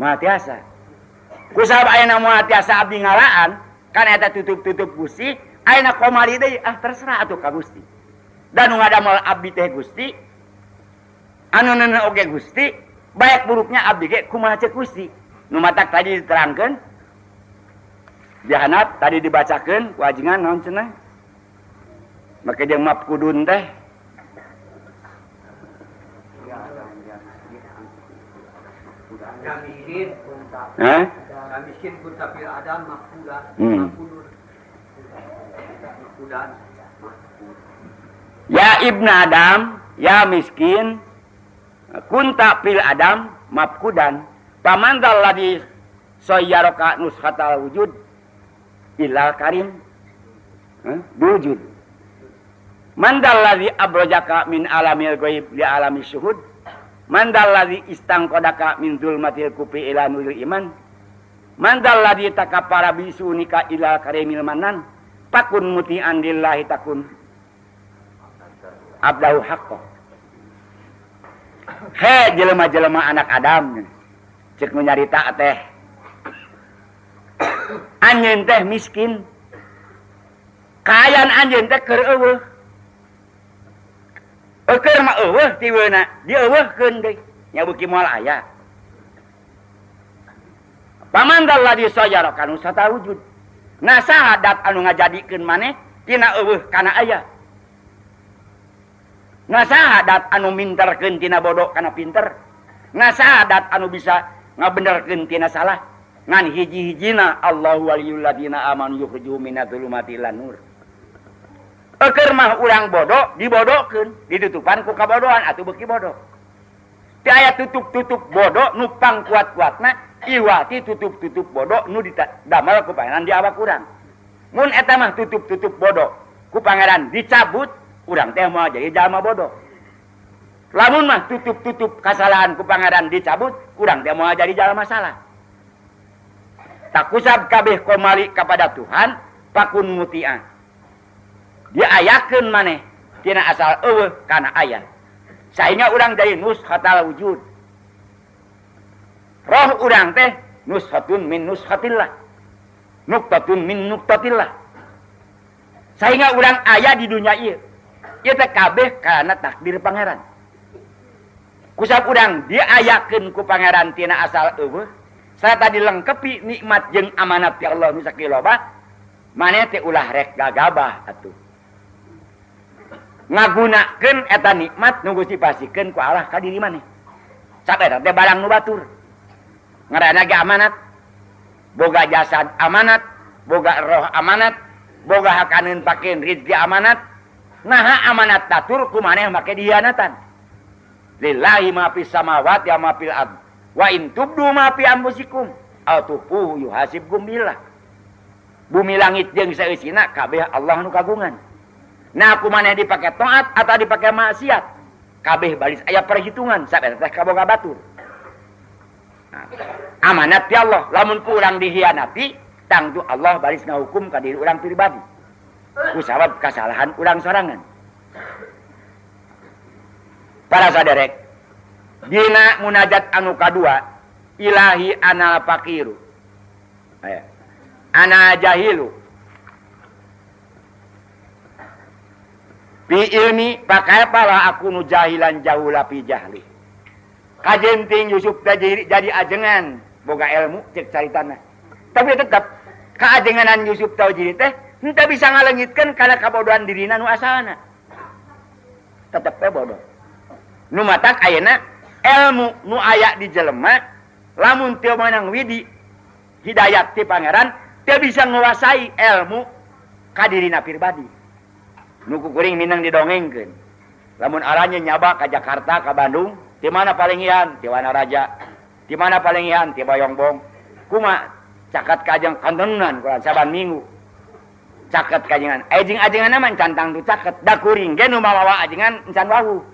Moal tiasa. Kusabab ayeuna moal tiasa abdi ngalaan kan eta tutup-tutup Gusti, ayeuna komari deui ah terserah atuh ka Gusti. Da nu ngadamel abdi teh Gusti, anu neuneu oge Gusti, baik buruknya abdi ge kumaha ceuk Gusti. Nu matak tadi diterangkeun dihanap tadi dibacakeun ku ajengan naon cenah? Make jeung mafkudun teh. Hah? Miskin pun tapi ada mafkudan. Mafkudan. Ya ibna Adam, ya miskin, kunta fil Adam mafkudan. Pamandal ladzi sayyaraka nuskhatal wujud ilal karim. Wujud. Mandal ladzi abrajaka min alamil ghaib li alami syuhud. Mandal ladzi istangqadaka min zulmatil kufri ila nuril iman. Mandal ladzi takaffara bi sunika ila karimil manan. Fakun muti'an lillahi takun abdahu haqqo. He jelema-jelema anak Adam. Cek nu nyarita teh anjeun teh miskin, kaayaan anjeun teh keur eueuh. Eueur mah eueuh tiweuna, dieueuhkeun deui nya beuki moal aya. Pamandal ladzi sayyaraka nu satawujud. Nah saha dat anu ngajadikeun maneh tina eueuh kana aya. Nah saha dat anu minterkeun tina bodoh kana pinter. Nah saha dat anu bisa ngabenerkeun tina salah. Ngan hiji-hijina Allahu waliyul ladzina amanu yukhrijuhum minadz-dzulumati ilan nur. Eueur mah urang bodoh dibodohkeun, ditutupan ku kabodohan atuh beuki bodoh. Teu aya tutup-tutup bodoh nu pangkuat-kuatna, iwati tutup-tutup bodoh nu didamel ku pangeran di awak urang. Mun eta mah tutup-tutup bodoh ku pangeran dicabut, urang teh moal jadi jalma bodoh. Lamun mah tutup-tutup kasalahan ku pangeran dicabut, urang teh moal jadi jalma salah. Takusab kabeh komali kepada Tuhan, pakun muti'ah. Diayakeun maneh tina asal eueuh kana aya. Sehingga urang jadi nuskhatal wujud. Roh urang teh nuskhatun min nuskhatillah. Nuktatun min nuktatillah. Sehingga urang aya di dunia ieu. Ieu teh kabeh karena takdir pangeran. Kusab urang diayakeun ku pangeran tina asal eueuh, sarta dilengkepi nikmat jeung amanat ti Allah nu sakieu loba, maneh teh ulah rek gagabah atuh. Ngagunakeun eta nikmat nu geus dipasikeun ku Allah ka diri maneh. Sabab eta teh barang nu batur. Ngaranna ge amanat. Boga jasad amanat, boga roh amanat, boga hakaneun pakeun rizki amanat. Naha amanat batur ku maneh make dihianatan. Lillahi ma fis samawati wa ma fil ard wa in tubdu ma fi anfusikum aw tukhfuhu yuhasibkum billah. Bumi langit jeung saeusina kabeh Allah nu kagungan. Nah ku maneh dipake taat atau dipake maksiat, kabeh baris aya perhitungan sabab eta teh kaboga batur. Nah, amanat ti Allah, lamun ku urang dihianati, tangtu Allah baris ngahukum ka diri urang pribadi. Ku sabab kasalahan urang sorangan. Para saderek, dina munajat anu kadua, ilahi anal faqiru. Ana jahilu. Fi ilmi pakaipalah aku nu jahilan jahula fi jahli. Kajenting Yusuf teh jadi ajengan boga ilmu cek caritana. Tapi tetep kaajenganan Yusuf Taujiri teh henteu bisa ngalengitkeun kana kabodohan dirina nu asalna. Tetep we bodoh. Nu matak ayeuna ilmu nu aya di jelema lamun teu meunang widi hidayat ti pangeran teu bisa nguasai ilmu ka dirina pribadi. Nu kukuring minang didongengkeun. Lamun aranya nyaba ka Jakarta, ka Bandung, di mana paling ian? Di Wanaraja. Di mana paling ian? Di Bayongbong. Kuma caket kajeng kantenan kurang saban minggu. Caket kajengan. Jeung ajengan mah can tangtu caket. Da kuring ge nu mawa ajengan encan wawuh.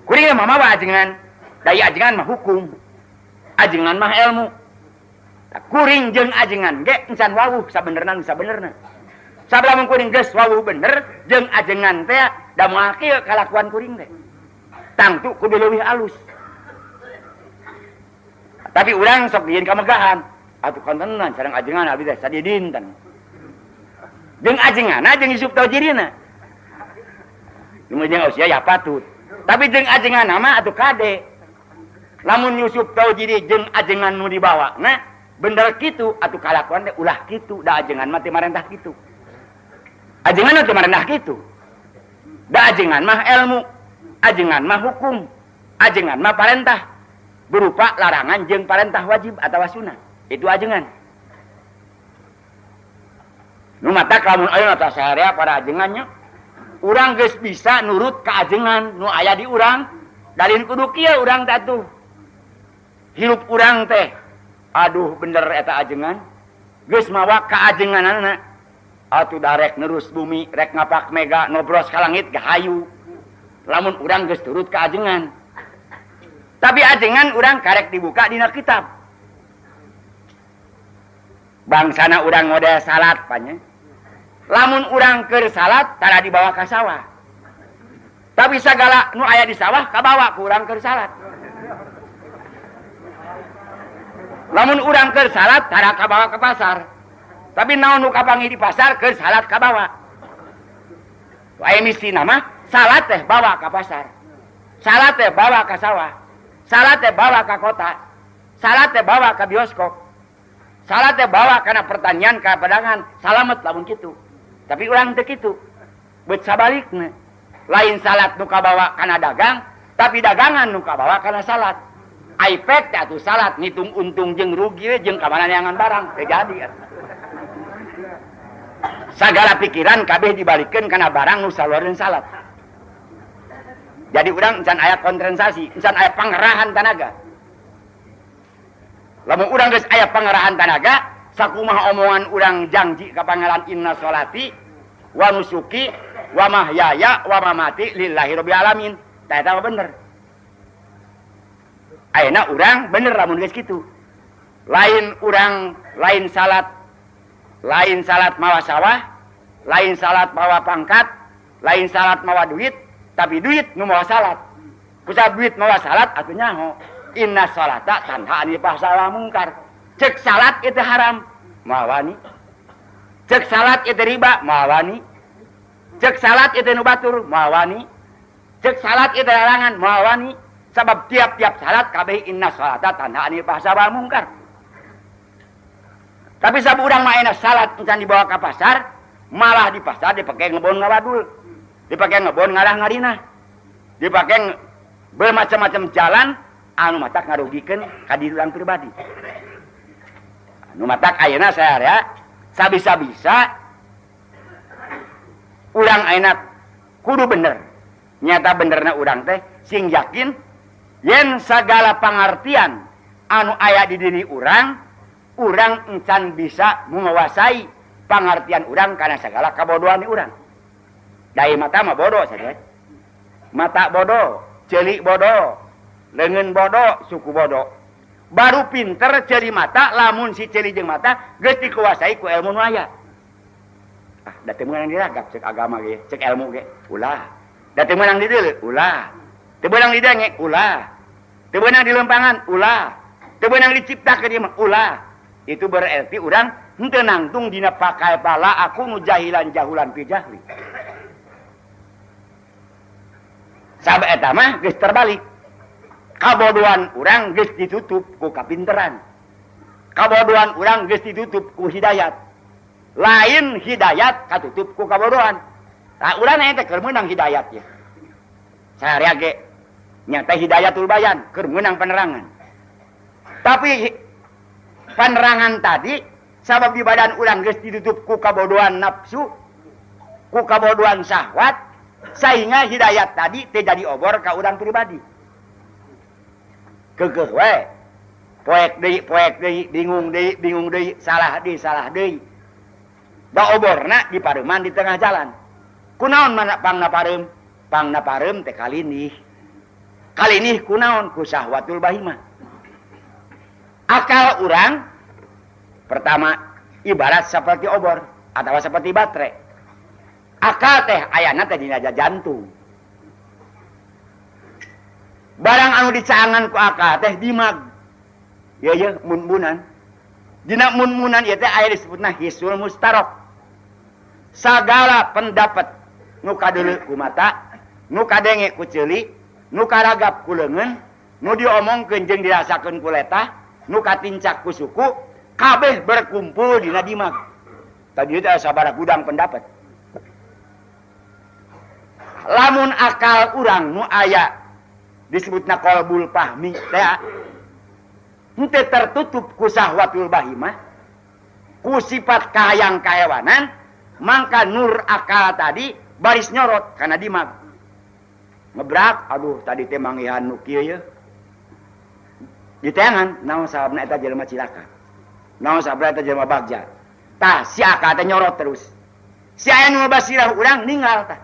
Kuring mah mawa ajengan. Da ieu ajengan mah hukum. Ajengan mah ilmu. Da kuring jeung ajengan ge encan wawuh sabenerna nu sabenerna. Sabla kuring geus wawuh bener jeung ajengan teh da moal kieu kalakuan kuring teh. Tangtu kudu leuwih alus. Tapi urang sok dijieun kamegahan. Atuh kontenan sareng ajengan abdi teh sadidinten. Jeung ajenganna jeung Yusuf Taujirina. Nu jeung usia ya patut. Tapi jeung ajenganna mah atuh kade. Lamun Yusuf Taujiri jeung ajengan nu dibawa na bener kitu atuh kalakuan teh ulah kitu da ajengan mah teu marentah kitu. Ajengan teu marentah kitu. Da ajengan mah ilmu, ajengan mah hukum, ajengan mah parentah berupa larangan jeung parentah wajib atawa sunah. Itu ajengan. Nu matak lamun ayeuna tah saharea para ajengannya urang geus bisa nurut ka ajengan nu aya di urang, dalin kudu kieu urang teh atuh. Hirup urang teh aduh bener eta ajengan. Geus mawa ka ajenganana. Atuh darek nerus bumi, rek ngapak mega nobros ka langit gahayu. Lamun urang geus turut ka ajengan. Tapi ajengan urang karek dibuka dina kitab. Bangsana urang model salat panya. Lamun urang keur salat tara dibawa ka sawah. Tapi sagala nu aya di sawah kabawa ku urang keur salat. Lamun urang keur salat tara kabawa ke pasar. Tapi naon nu kapanggih di pasar keur salat kabawa. Aya mistina mah salat teh bawa ka pasar. Salat teh bawa ka sawah. Salat teh bawa ka kota. Salat teh bawa ka bioskop. Salat teh bawa kana pertanian ka pedagangan. Salamet lamun kitu. Tapi urang teu kitu. Beut sabalikna. Lain salat nu kabawa kana dagang, tapi dagangan nu kabawa kana salat. Aipek teh atuh salat ngitung untung jeung rugi we jeung ka mana neangan barang teu jadi atuh. Sagala pikiran kabeh dibalikeun kana barang nu saluareun salat. Jadi urang encan aya kontrensasi, encan aya pangerahan tanaga. Lamun urang geus aya pangerahan tanaga, sakumaha omongan urang janji ka pangeran inna sholati wa nusuki wa mahyaya wa mamati lillahi rabbil alamin. Tah eta mah bener. Ayeuna urang bener lamun geus kitu. Lain urang lain salat, lain salat mawa sawah, lain salat mawa pangkat, lain salat mawa duit, tapi duit nu mawa salat. Kusabab duit mawa salat atuh nyaho. Inna salata tanha anil fahsya wal munkar. Cek salat itu haram. Mawani. Cek salat ieu teh riba moal wani. Cek salat ieu teh nu batur moal wani. Cek salat ieu teh larangan moal wani. Sabab tiap-tiap salat kabeh inna salata tanha anil fahsya wal mungkar. Tapi sabab urang mah ayeuna salat encan dibawa ka pasar, malah di pasar dipake ngebon ngawadul, dipake ngebon ngarah ngarinah, dipake bermacam-macam jalan anu matak ngarugikeun ka diri urang pribadi. Anu matak ayeuna saya sabisa-bisa urang ayeuna kudu bener. Nyata benerna urang teh sing yakin yen sagala pangartian anu aya di diri urang, urang encan bisa menguasai pangartian urang karena segala kabodohan urang. Dai mata mah bodoh saja. Mata bodoh, ceuli bodoh, leungeun bodoh, suku bodoh. Baru pinter ceuli mata lamun si ceuli jeung mata geus dikuasai ku ilmu nu aya. Ah, da teu meunang diragap cek agama ge, cek ilmu ge, ulah. Da teu meunang dideuleu, ulah. Teu meunang didenge, ulah. Teu meunang dilempangan, ulah. Teu meunang diciptakeun ieu mah, ulah. Itu berarti urang henteu nangtung dina pakai pala aku nu jahilan jahulan fi jahli. Sabab eta mah geus terbalik. Kabodohan urang geus ditutup ku kapinteran. Kabodohan urang geus ditutup ku hidayat. Lain hidayat katutup ku kabodohan. Tah urang aya teh keur meunang hidayat ye. Saria ge nyata hidayatul bayan keur meunang penerangan. Tapi penerangan tadi sabab di badan urang geus ditutup ku kabodohan nafsu, ku kabodohan syahwat, sehingga hidayat tadi teh jadi obor ka urang pribadi. Keukeuh we. Poek deui, bingung deui, salah deui, salah deui. Da oborna dipareuman di tengah jalan. Kunaon mana pangna pareum? Pangna pareum teh kalinih. Kalinih kunaon? Ku syahwatul bahimah. Akal urang pertama ibarat seperti obor atau seperti baterai. Akal teh ayana teh dina jantung. Barang anu dicaangan ku akal teh dimag. Ieu ye mun-munan. Dina mun-munan ieu teh aya disebutna hisul mustarok. Sagala pendapat nu kadeuleu ku mata, nu kadenge ku ceuli, nu karagap ku leungeun, nu diomongkeun jeung dirasakeun ku letah, nu katincak ku suku, kabeh berkumpul dina dimag. Tadi teh sabaraha gudang pendapat. Lamun akal urang nu aya disebutna qalbul fahmi teh henteu tertutup ku syahwatul bahimah, ku sifat kahayang kahewanan, mangka nur akal tadi baris nyorot kana dimag. Ngebrak, aduh tadi teh manggihan nu kieu ye. Diteangan naon sababna eta jelema cilaka. Naon sababna eta jelema bagja. Tah si akal teh nyorot terus. Si aya nu basirah urang ninggal tah.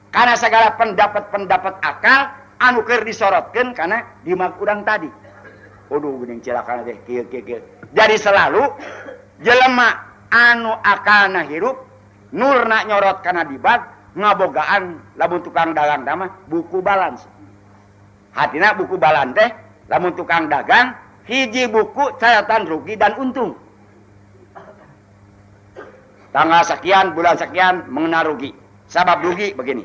Karena segala pendapat-pendapat akal anu keur disorotkeun kana dimag urang tadi. Aduh geuning cilakana teh kieu kieu kieu. Jadi selalu jelema anu akalna hirup nurna nyorot kana dibag ngabogaan lamun tukang dagang mah buku balans. Hatina buku balan teh lamun tukang dagang hiji buku catatan rugi dan untung. Tanggal sekian bulan sekian mengenal rugi. Sabab rugi begini.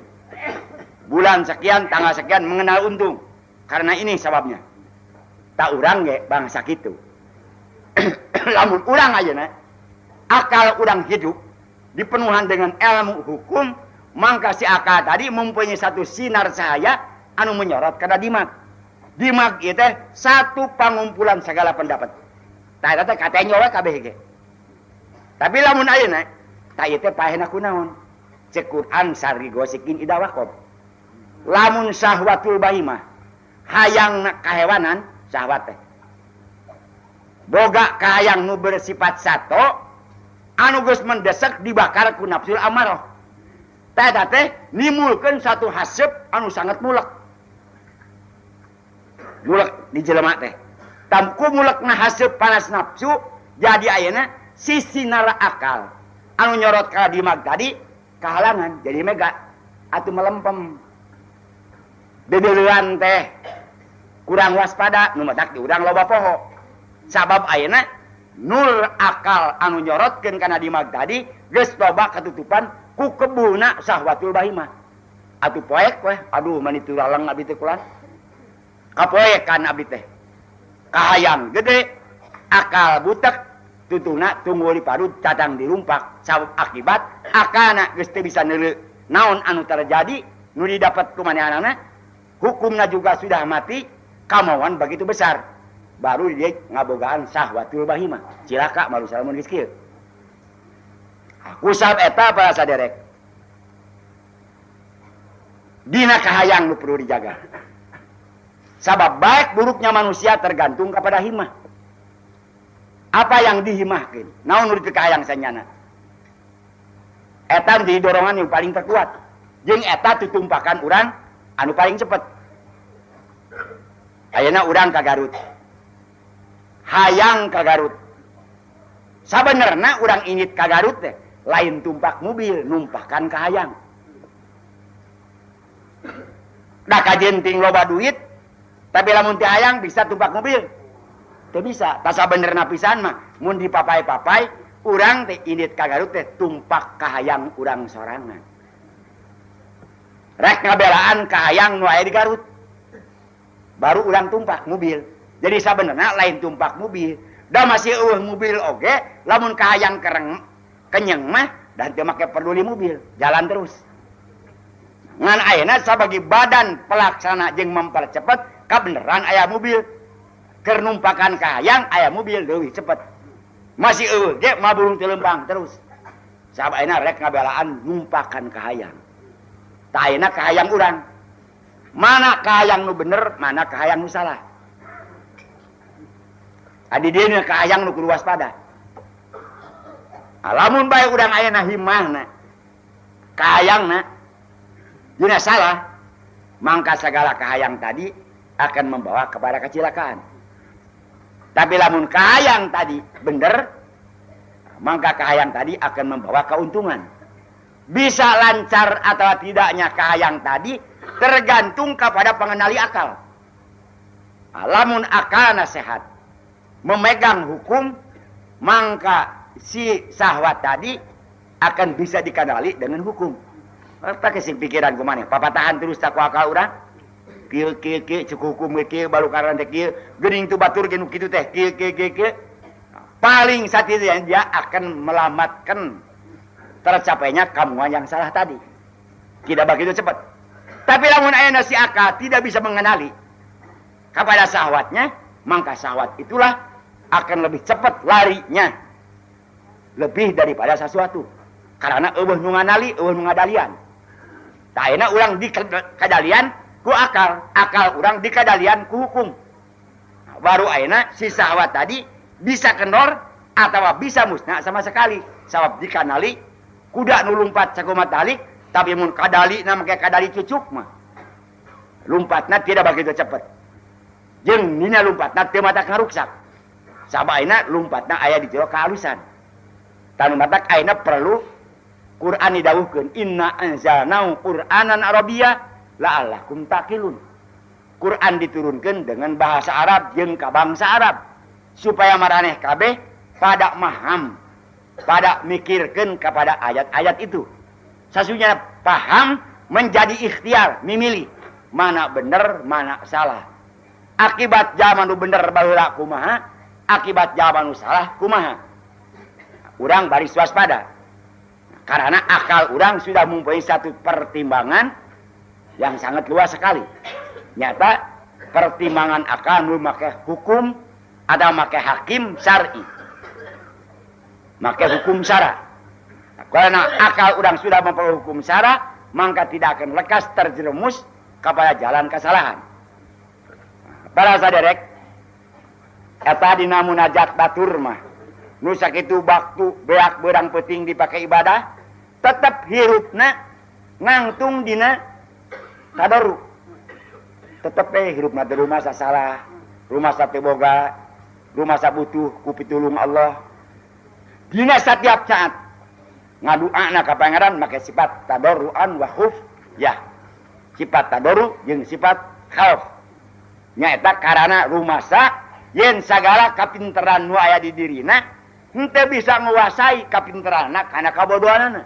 Bulan sekian tanggal sekian mengenal untung. Karena ini sababnya. Tak urang ge bangsa kitu. Lamun urang ayeuna akal urang hidup dipenuhan dengan ilmu hukum, mangka si akal tadi mempunyai satu sinar cahaya anu menyorot kana dimag. Dimag ieu teh satu pangumpulan segala pendapat. Tah eta teh katenyo we kabeh ge. Tapi lamun ayeuna tah ieu teh paehna kunaon? Cek Quran sari gosikin idawaqob. Lamun syahwatul bahimah hayang kahewanan syahwat teh boga kahayang nu bersifat sato anu geus mendesek dibakar ku nafsul amarah. Tah eta teh nimulkeun satu haseup anu sangat mulek. Mulek di jelema teh. Tamku mulekna haseup panas nafsu jadi ayeuna sisi nara akal anu nyorot ka dimag tadi kahalangan jadi mega atuh melempem. Dedeuleuan teh kurang waspada nu matak di urang loba poho. Sabab ayeuna Nur akal anu nyorotkeun kana dimag tadi geus loba katutupan ku kebuna sahwatul bahimah. Atuh poek weh, aduh mani turaleng abdi teh kulan. Kapoekan abdi teh. Kahayang gede, akal butek, tutuna tunggul diparut catang dirumpak. Sabab akibat akalna geus teu bisa neuleu naon anu terjadi nu didapat ku manehanana, hukumna juga sudah mati, kemauan begitu besar. Baru dia ngabogaan sahwatul bahimah. Cilaka manusia lamun geus kieu. Kusab eta para saderek. Dina kahayang nu perlu dijaga. Sabab baik buruknya manusia tergantung kepada himah. Apa yang dihimahkeun? Naon nu kahayang sanyana? Eta jadi dorongan yang paling terkuat. Jeung eta tutumpakan urang anu paling cepet. Ayeuna urang ka Garut. Hayang ka Garut. Sabenerna urang indit ka Garut teh lain tumpak mobil, numpakan kahayang. Da kajenting loba duit, tapi lamun teu hayang bisa tumpak mobil. Teu bisa. Tah sabenerna pisan mah mun dipapai-papai urang teh indit ka Garut teh tumpak kahayang urang sorangan. Rek ngabelaan kahayang nu aya di Garut. Baru urang tumpak mobil. Jadi sabenerna lain tumpak mobil. Da masih eueuh mobil oge, lamun kahayang kereng kenyeng mah dan teu make peduli mobil, jalan terus. Ngan ayeuna sabagi badan pelaksana jeung mempercepat kabeneran aya mobil. Keur numpakan kahayang aya mobil leuwih cepet. Masih eueuh ge mabulung teu leumpang terus. Sabab ayeuna rek ngabelaan numpakan kahayang. Tah ayeuna kahayang urang. Mana kahayang nu bener, mana kahayang nu salah. Adi dieu kahayang nu kudu waspada. Lamun bae urang ayeuna himahna, kahayangna dina salah, mangka segala kahayang tadi akan membawa kepada kecelakaan. Tapi lamun kahayang tadi bener, mangka kahayang tadi akan membawa keuntungan. Bisa lancar atau tidaknya kahayang tadi tergantung kepada pengendali akal. Lamun akalna sehat, memegang hukum, mangka si sahwat tadi akan bisa dikendali dengan hukum. Pakai sing pikiran kumaha papatahan terus tak akal urang. Kieu kieu kieu cukup hukum kieu balukaran teh kieu, geuning tu batur ge nu kitu teh kieu kieu kieu kieu. Paling saat itu dia akan melamatkan tercapainya kamuan yang salah tadi. Tidak begitu cepat. Tapi lamun ayeuna si akal tidak bisa mengenali kepada sahwatnya, maka sahwat itulah akan lebih cepat larinya lebih daripada sesuatu. Karena eueuh nu nganali, eueuh nu ngadalian. Tah ayeuna urang dikadalian ku akal, akal urang dikadalian ku hukum. Nah, baru ayeuna si sahwat tadi bisa kendor atau bisa musnah sama sekali. Sabab dikanali kuda nu lumpat sakumaha talik, tapi mun kadali na make kadali cucuk mah lumpatna tidak begitu cepet. Jeung nina lumpatna teu matak ngaruksak. Sabab ayeuna lumpatna aya di jero kehalusan. Tanu matak ayeuna perlu Quran didawuhkeun, inna anzalnahu Qur'anan Arabiyya la'allakum taqilun. Quran diturunkeun dengan bahasa Arab jeung ka bangsa Arab supaya maraneh kabeh pada maham, pada mikirkeun kepada ayat-ayat itu. Sasunya paham menjadi ikhtiar, mimilih mana bener, mana salah. Akibat zaman nu bener baheula kumaha, akibat zaman nu salah kumaha. Urang baris waspada. Karena akal urang sudah mempunyai satu pertimbangan yang sangat luas sekali. Nyata pertimbangan akal nu make hukum atau make hakim syar'i. Make hukum syara. Karena akal urang sudah memperoleh hukum syara, maka tidak akan lekas terjerumus kepada jalan kesalahan. Para saderek, eta dina munajat batur mah, nu sakitu waktu beak beurang peuting dipakai ibadah, tetep hirupna ngangtung dina tadarru. Tetep we hirupna teh rumasa salah, rumasa teu boga, rumasa butuh ku pitulung Allah. Dina setiap saat ngaduana ka Pangeran make sifat tadarruan wa khuf ya. Sifat tadarru jeung sifat khauf. Nyaeta karana rumasa Yen sagala kapinteran nu aya di dirina henteu bisa nguasai kapinteranna kana kabodohanana.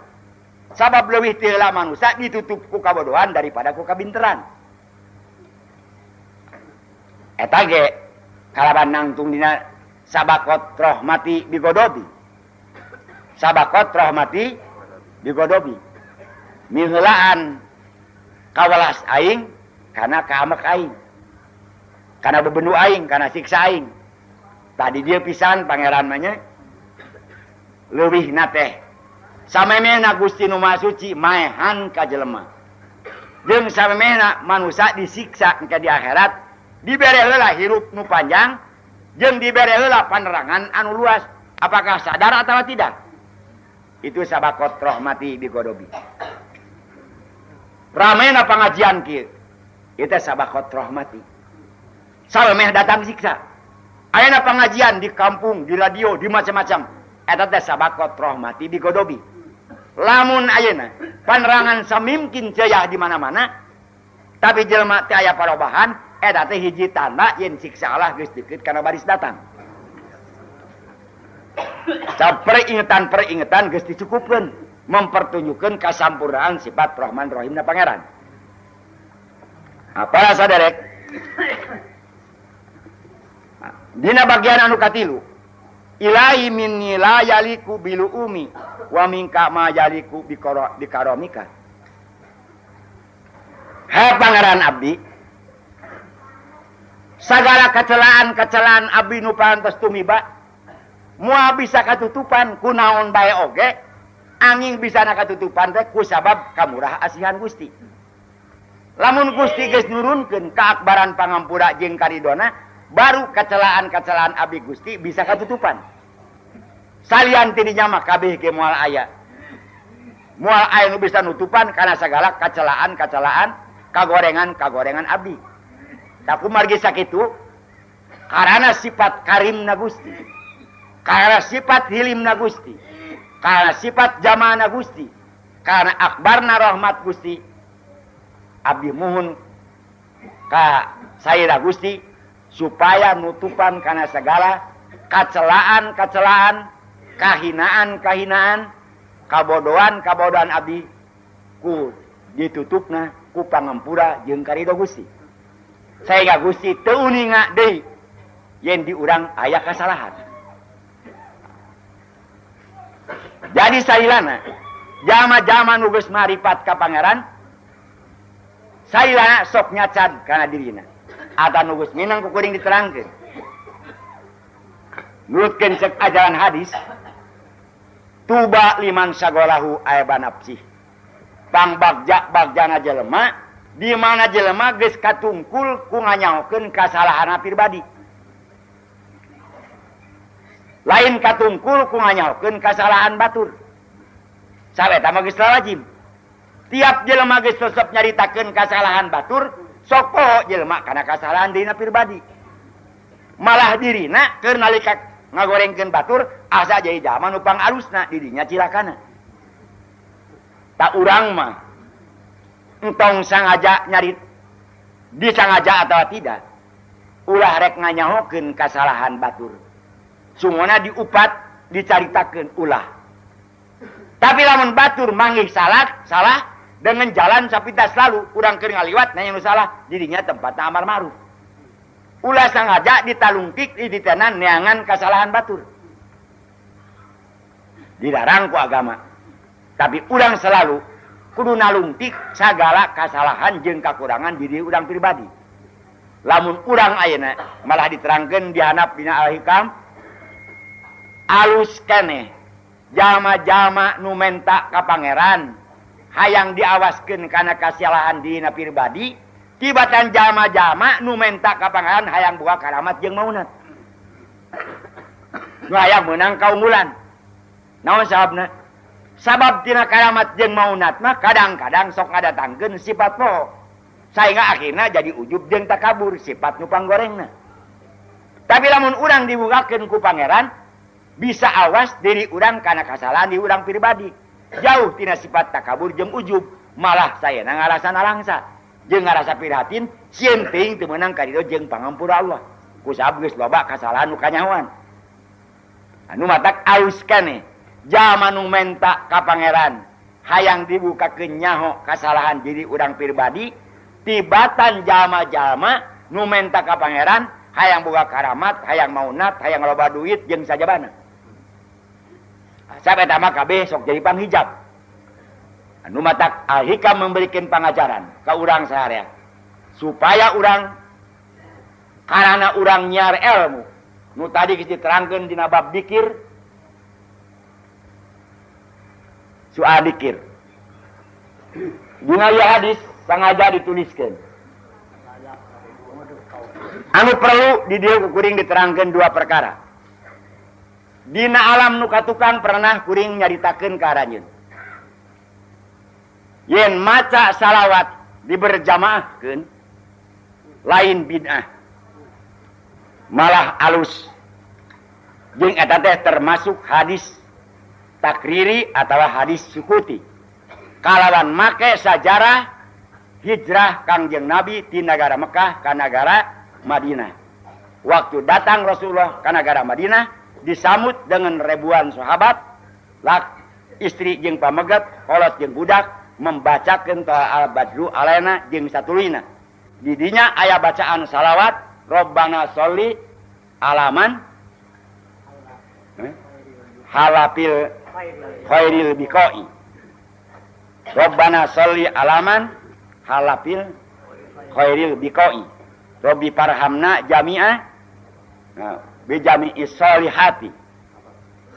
Sabab leuwih ti heula manusia ditutup ku kabodohan daripada ku kapinteran. Eta ge kalaban nangtung dina sabakot rohmati bigodobi. Sabakot rohmati bigodobi. Miheulaan kawelas aing kana kaamek aing. Kana bebendu aing, kana siksa aing. Tadi dia pisan pangeran mah nya. Leuwihna teh samemehna Gusti Nu Maha Suci maehan ka jelema. Jeung samemehna manusia disiksa engke di akhirat, dibere heula hirup nu panjang jeung dibere heula panerangan anu luas. Apakah sadar atau tidak? Itu sabakot rohmati bigodobi. Ramena pangajian kieu. Itu sabakot rohmati. Samemeh datang siksa. Ayeuna pangajian di kampung, di radio, di macam-macam. Eta teh sabakot rohmati bigodobi. Lamun ayeuna panerangan samimkin ceuyah di mana-mana, tapi jelema teh aya parobahan, eta teh hiji tanda yen siksa Allah geus deukeut kana baris datang. Peringetan-peringetan geus dicukupkeun mempertunjukkeun kasampurnaan sifat Rahman Rahimna Pangeran. Apa saderek? Dina bagian anu katilu, ilahi minni la yaliku bilu umi wa minka ma yaliku bikaromika. Hai Pangeran abdi, sagala kecelaan-kecelaan abdi nu parantos tumiba moal bisa katutupan ku naon bae oge, angin bisa na katutupan teh ku sabab kamurah asihan Gusti. Lamun Gusti geus nurunkeun kaakbaran pangampura jeung karidona, baru kecelaan-kecelaan abdi Gusti bisa katutupan. Salian ti dinya mah kabeh ge moal aya. Moal aya nu bisa nutupan kana sagala kecelaan-kecelaan, kagorengan-kagorengan abdi. Tah kumargi sakitu karana sifat karimna Gusti, karena sifat hilimna Gusti, karena sifat jamana Gusti, karena akbarna rahmat Gusti, abdi muhun ka saira Gusti supaya nutupan kana segala kacelaan-kacelaan, kahinaan-kahinaan, kabodohan-kabodohan abdi ku ditutupna ku pangampura jeung karido Gusti. Sehingga Gusti teu uninga deui yen di urang aya kasalahan. Jadi sailana jama-jama nu geus maripat ka pangeran, sailana sok nyacan kana dirina. Ata nu geus minang ku kuring diterangkeun. Nurutkeun cek ajaran hadis, tuba liman sagolahu aeba nafsih. Pangbagja-bagjana jelema di mana jelema geus katungkul ku nganyaokeun kasalahanna pribadi. Lain katungkul ku nganyaokeun kasalahan batur. Saeta mah geus lawajib. Tiap jelema geus resep nyaritakeun kasalahan batur, sok poho jelema kana kasalahan dirina pribadi. Malah dirina keur nalika ngagorengkeun batur asa jadi jalma nu pangalusna dirinya cilakana. Tak urang mah entong sangaja nyarit disangaja atau tidak, ulah rek nganyahokeun kasalahan batur. Sungona diupat dicaritakeun ulah. Tapi lamun batur manggih salah, salah dengan jalan sapintas lalu urang keur ngaliwat nanya nu salah dirinya tempatna amar ma'ruf. Ulah sangaja ditalungtik dititenan neangan kasalahan batur. Dilarang ku agama. Tapi urang selalu kudu nalungtik sagala kasalahan jeung kakurangan diri urang pribadi. Lamun urang ayeuna malah diterangkeun di handap dina Al-Hikam, alus keneh jalma-jalma nu menta ka pangeran hayang diawaskeun kana kasalahan dirina pribadi, tibatan jalma-jalma nu menta ka pangeran hayang boga karamat jeung maunat. Nu hayang meunang kaunggulan. Naon sababna? Sabab tina karamat jeung maunat mah kadang-kadang sok ngadatangkeun sifat poho. Sehingga akhirna jadi ujub jeung takabur sifat nu panggorengna. Tapi lamun urang dibukakeun ku pangeran, bisa awas diri urang kana kasalahan di urang pribadi. Jauh tina sifat takabur jeung ujub, malah saena ngarasa nalangsa jeung ngarasa prihatin sieun teuing teu meunang kaditu jeung pangampura Allah. Ku sabab geus loba kasalahan nu kanyahoan. Anu matak alus keneh jalma nu menta ka pangeran hayang dibukakeun nyaho kasalahan diri urang pribadi tibatan jalma-jalma nu menta ka pangeran hayang boga karamat, hayang maunat, hayang loba duit jeung sajabana. Asap eta mah kabeh sok jadi panghijab. Anu matak Al-Hikam memberikan pangajaran ka urang saharea supaya urang karana urang nyiar ilmu nu tadi geus diterangkeun dina bab dikir soal dikir. Dina ieu hadis sangaja dituliskeun. Anu perlu di dieu ku kuring diterangkeun dua perkara. Dina alam nu katukang pernah kuring nyaritakeun ka aranjeun. Yen maca salawat diberjamaahkeun lain bid'ah. Malah alus. Jeung eta teh termasuk hadis takriri atawa hadis sukuti. Kalawan make sajarah hijrah Kangjeng Nabi ti nagara Mekah ka nagara Madinah. Waktu datang Rasulullah ka nagara Madinah disambut dengan ribuan sahabat, lak istri jeung pameget, kolot jeung budak membacakeun Tola'al Badru alaina jeung satuluyna. Di dinya aya bacaan salawat Rabbana sholli alaman halafil khairil biqai. Rabbana sholli alaman halafil khairil biqai. Rabbi parhamna jami'ah bi jami'is sholihati.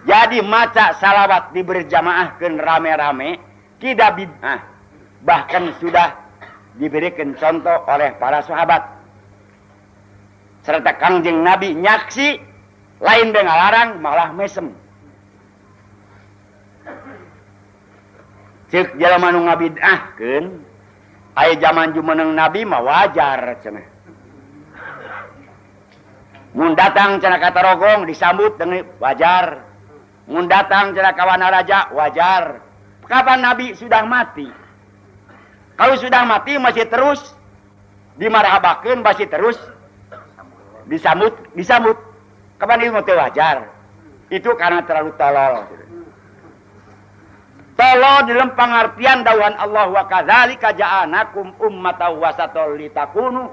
Jadi maca salawat diberjamaahkeun rame-rame tidak bid'ah, bahkan sudah diberikan contoh oleh para sahabat serta Kangjeng Nabi nyaksi lain be ngalarang malah mesem. Ceuk jelema nu ngabid'ahkeun aya zaman jumeneng Nabi mah wajar cenah. Mun datang cenah ka Tarogong disambut dengan wajar. Mun datang cenah ka Wanaraja wajar. Kapan Nabi sudah mati? Kalau sudah mati masih terus dimarhabakeun, masih terus disambut, disambut. Kapan itu teu wajar? Itu karena terlalu tolol. Tolol dalam pengertian dawuhan Allah wa kadzalika ja'alnakum ummatan wasatan litakunu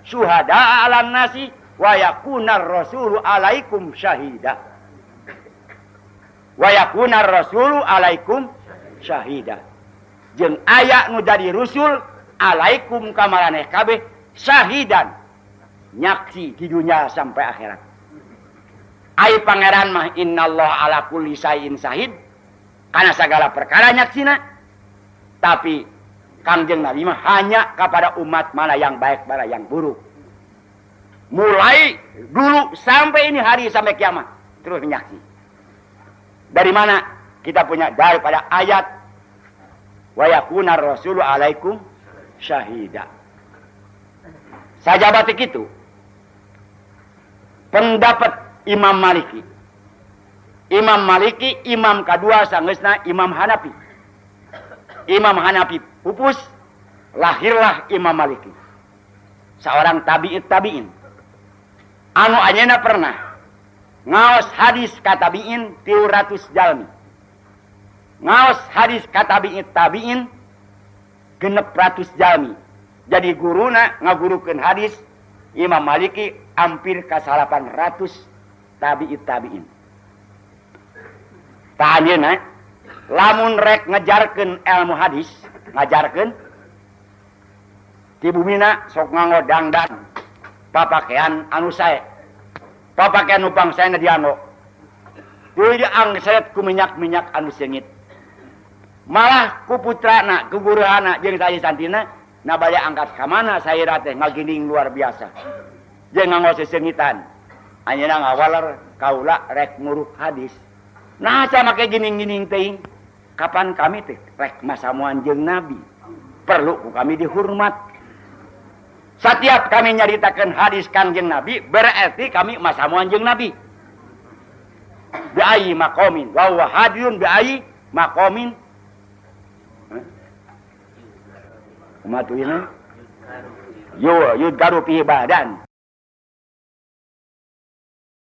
syuhada'a 'alan nasi wa yakunar rasulu 'alaikum syahida. Wa yakunar rasulu 'alaikum syahida. Jeung aya nu jadi rusul alaikum ka maraneh kabeh syahidan nyaksi di dunia sampai akhirat. Ai pangeran mah innallaha ala kulli syai'in syahid kana segala perkara nyaksina. Tapi Kangjeng Nabi mah hanya kepada umat mana yang baik mana yang buruk. Mulai dulu sampai ini hari sampai kiamat terus menyaksi. Dari mana kita punya? Daripada ayat wa yakunar rasulu alaikum syahida. Sajabat itu pendapat Imam Maliki. Imam Maliki imam kedua sangeusna Imam Hanafi. Imam Hanafi pupus, lahirlah Imam Maliki. Seorang tabi'it tabi'in. Anu anjeunna pernah ngaos hadis ka tabi'in 300 jalmi. Ngaos hadis ka tabi'it tabi'in 600 jalmi. Jadi guruna ngagurukeun hadis Imam Maliki hampir ka 800 tabi'it tabi'in. Tah anjeunna lamun rek ngejarkeun ilmu hadis, ngajarkeun ti bumina sok nganggo dangdan papakaian anu sae. Papakaian nu pangsaena dianggo. Tuluy diangsret ku minyak-minyak anu seungit. Malah ku putrana, ku guruhana jeung sayi santina na bade angkat ka mana saira teh ngagining luar biasa. Jeung nganggo seseungitan. Anjeunna ngawaler kaula rek nguruk hadis. Nah sama make gining-gining teuing. Kapan kami teh rek masamuan jeung Nabi? Perlu ku kami dihormat. Setiap kami nyaritakeun hadis Kangjeng Nabi, berarti kami masamuan jeung Nabi. Bi ayyi maqamin wa huwa hadirun bi ayyi maqamin. Kumaha tuina? Yo yudkaru fihi badan.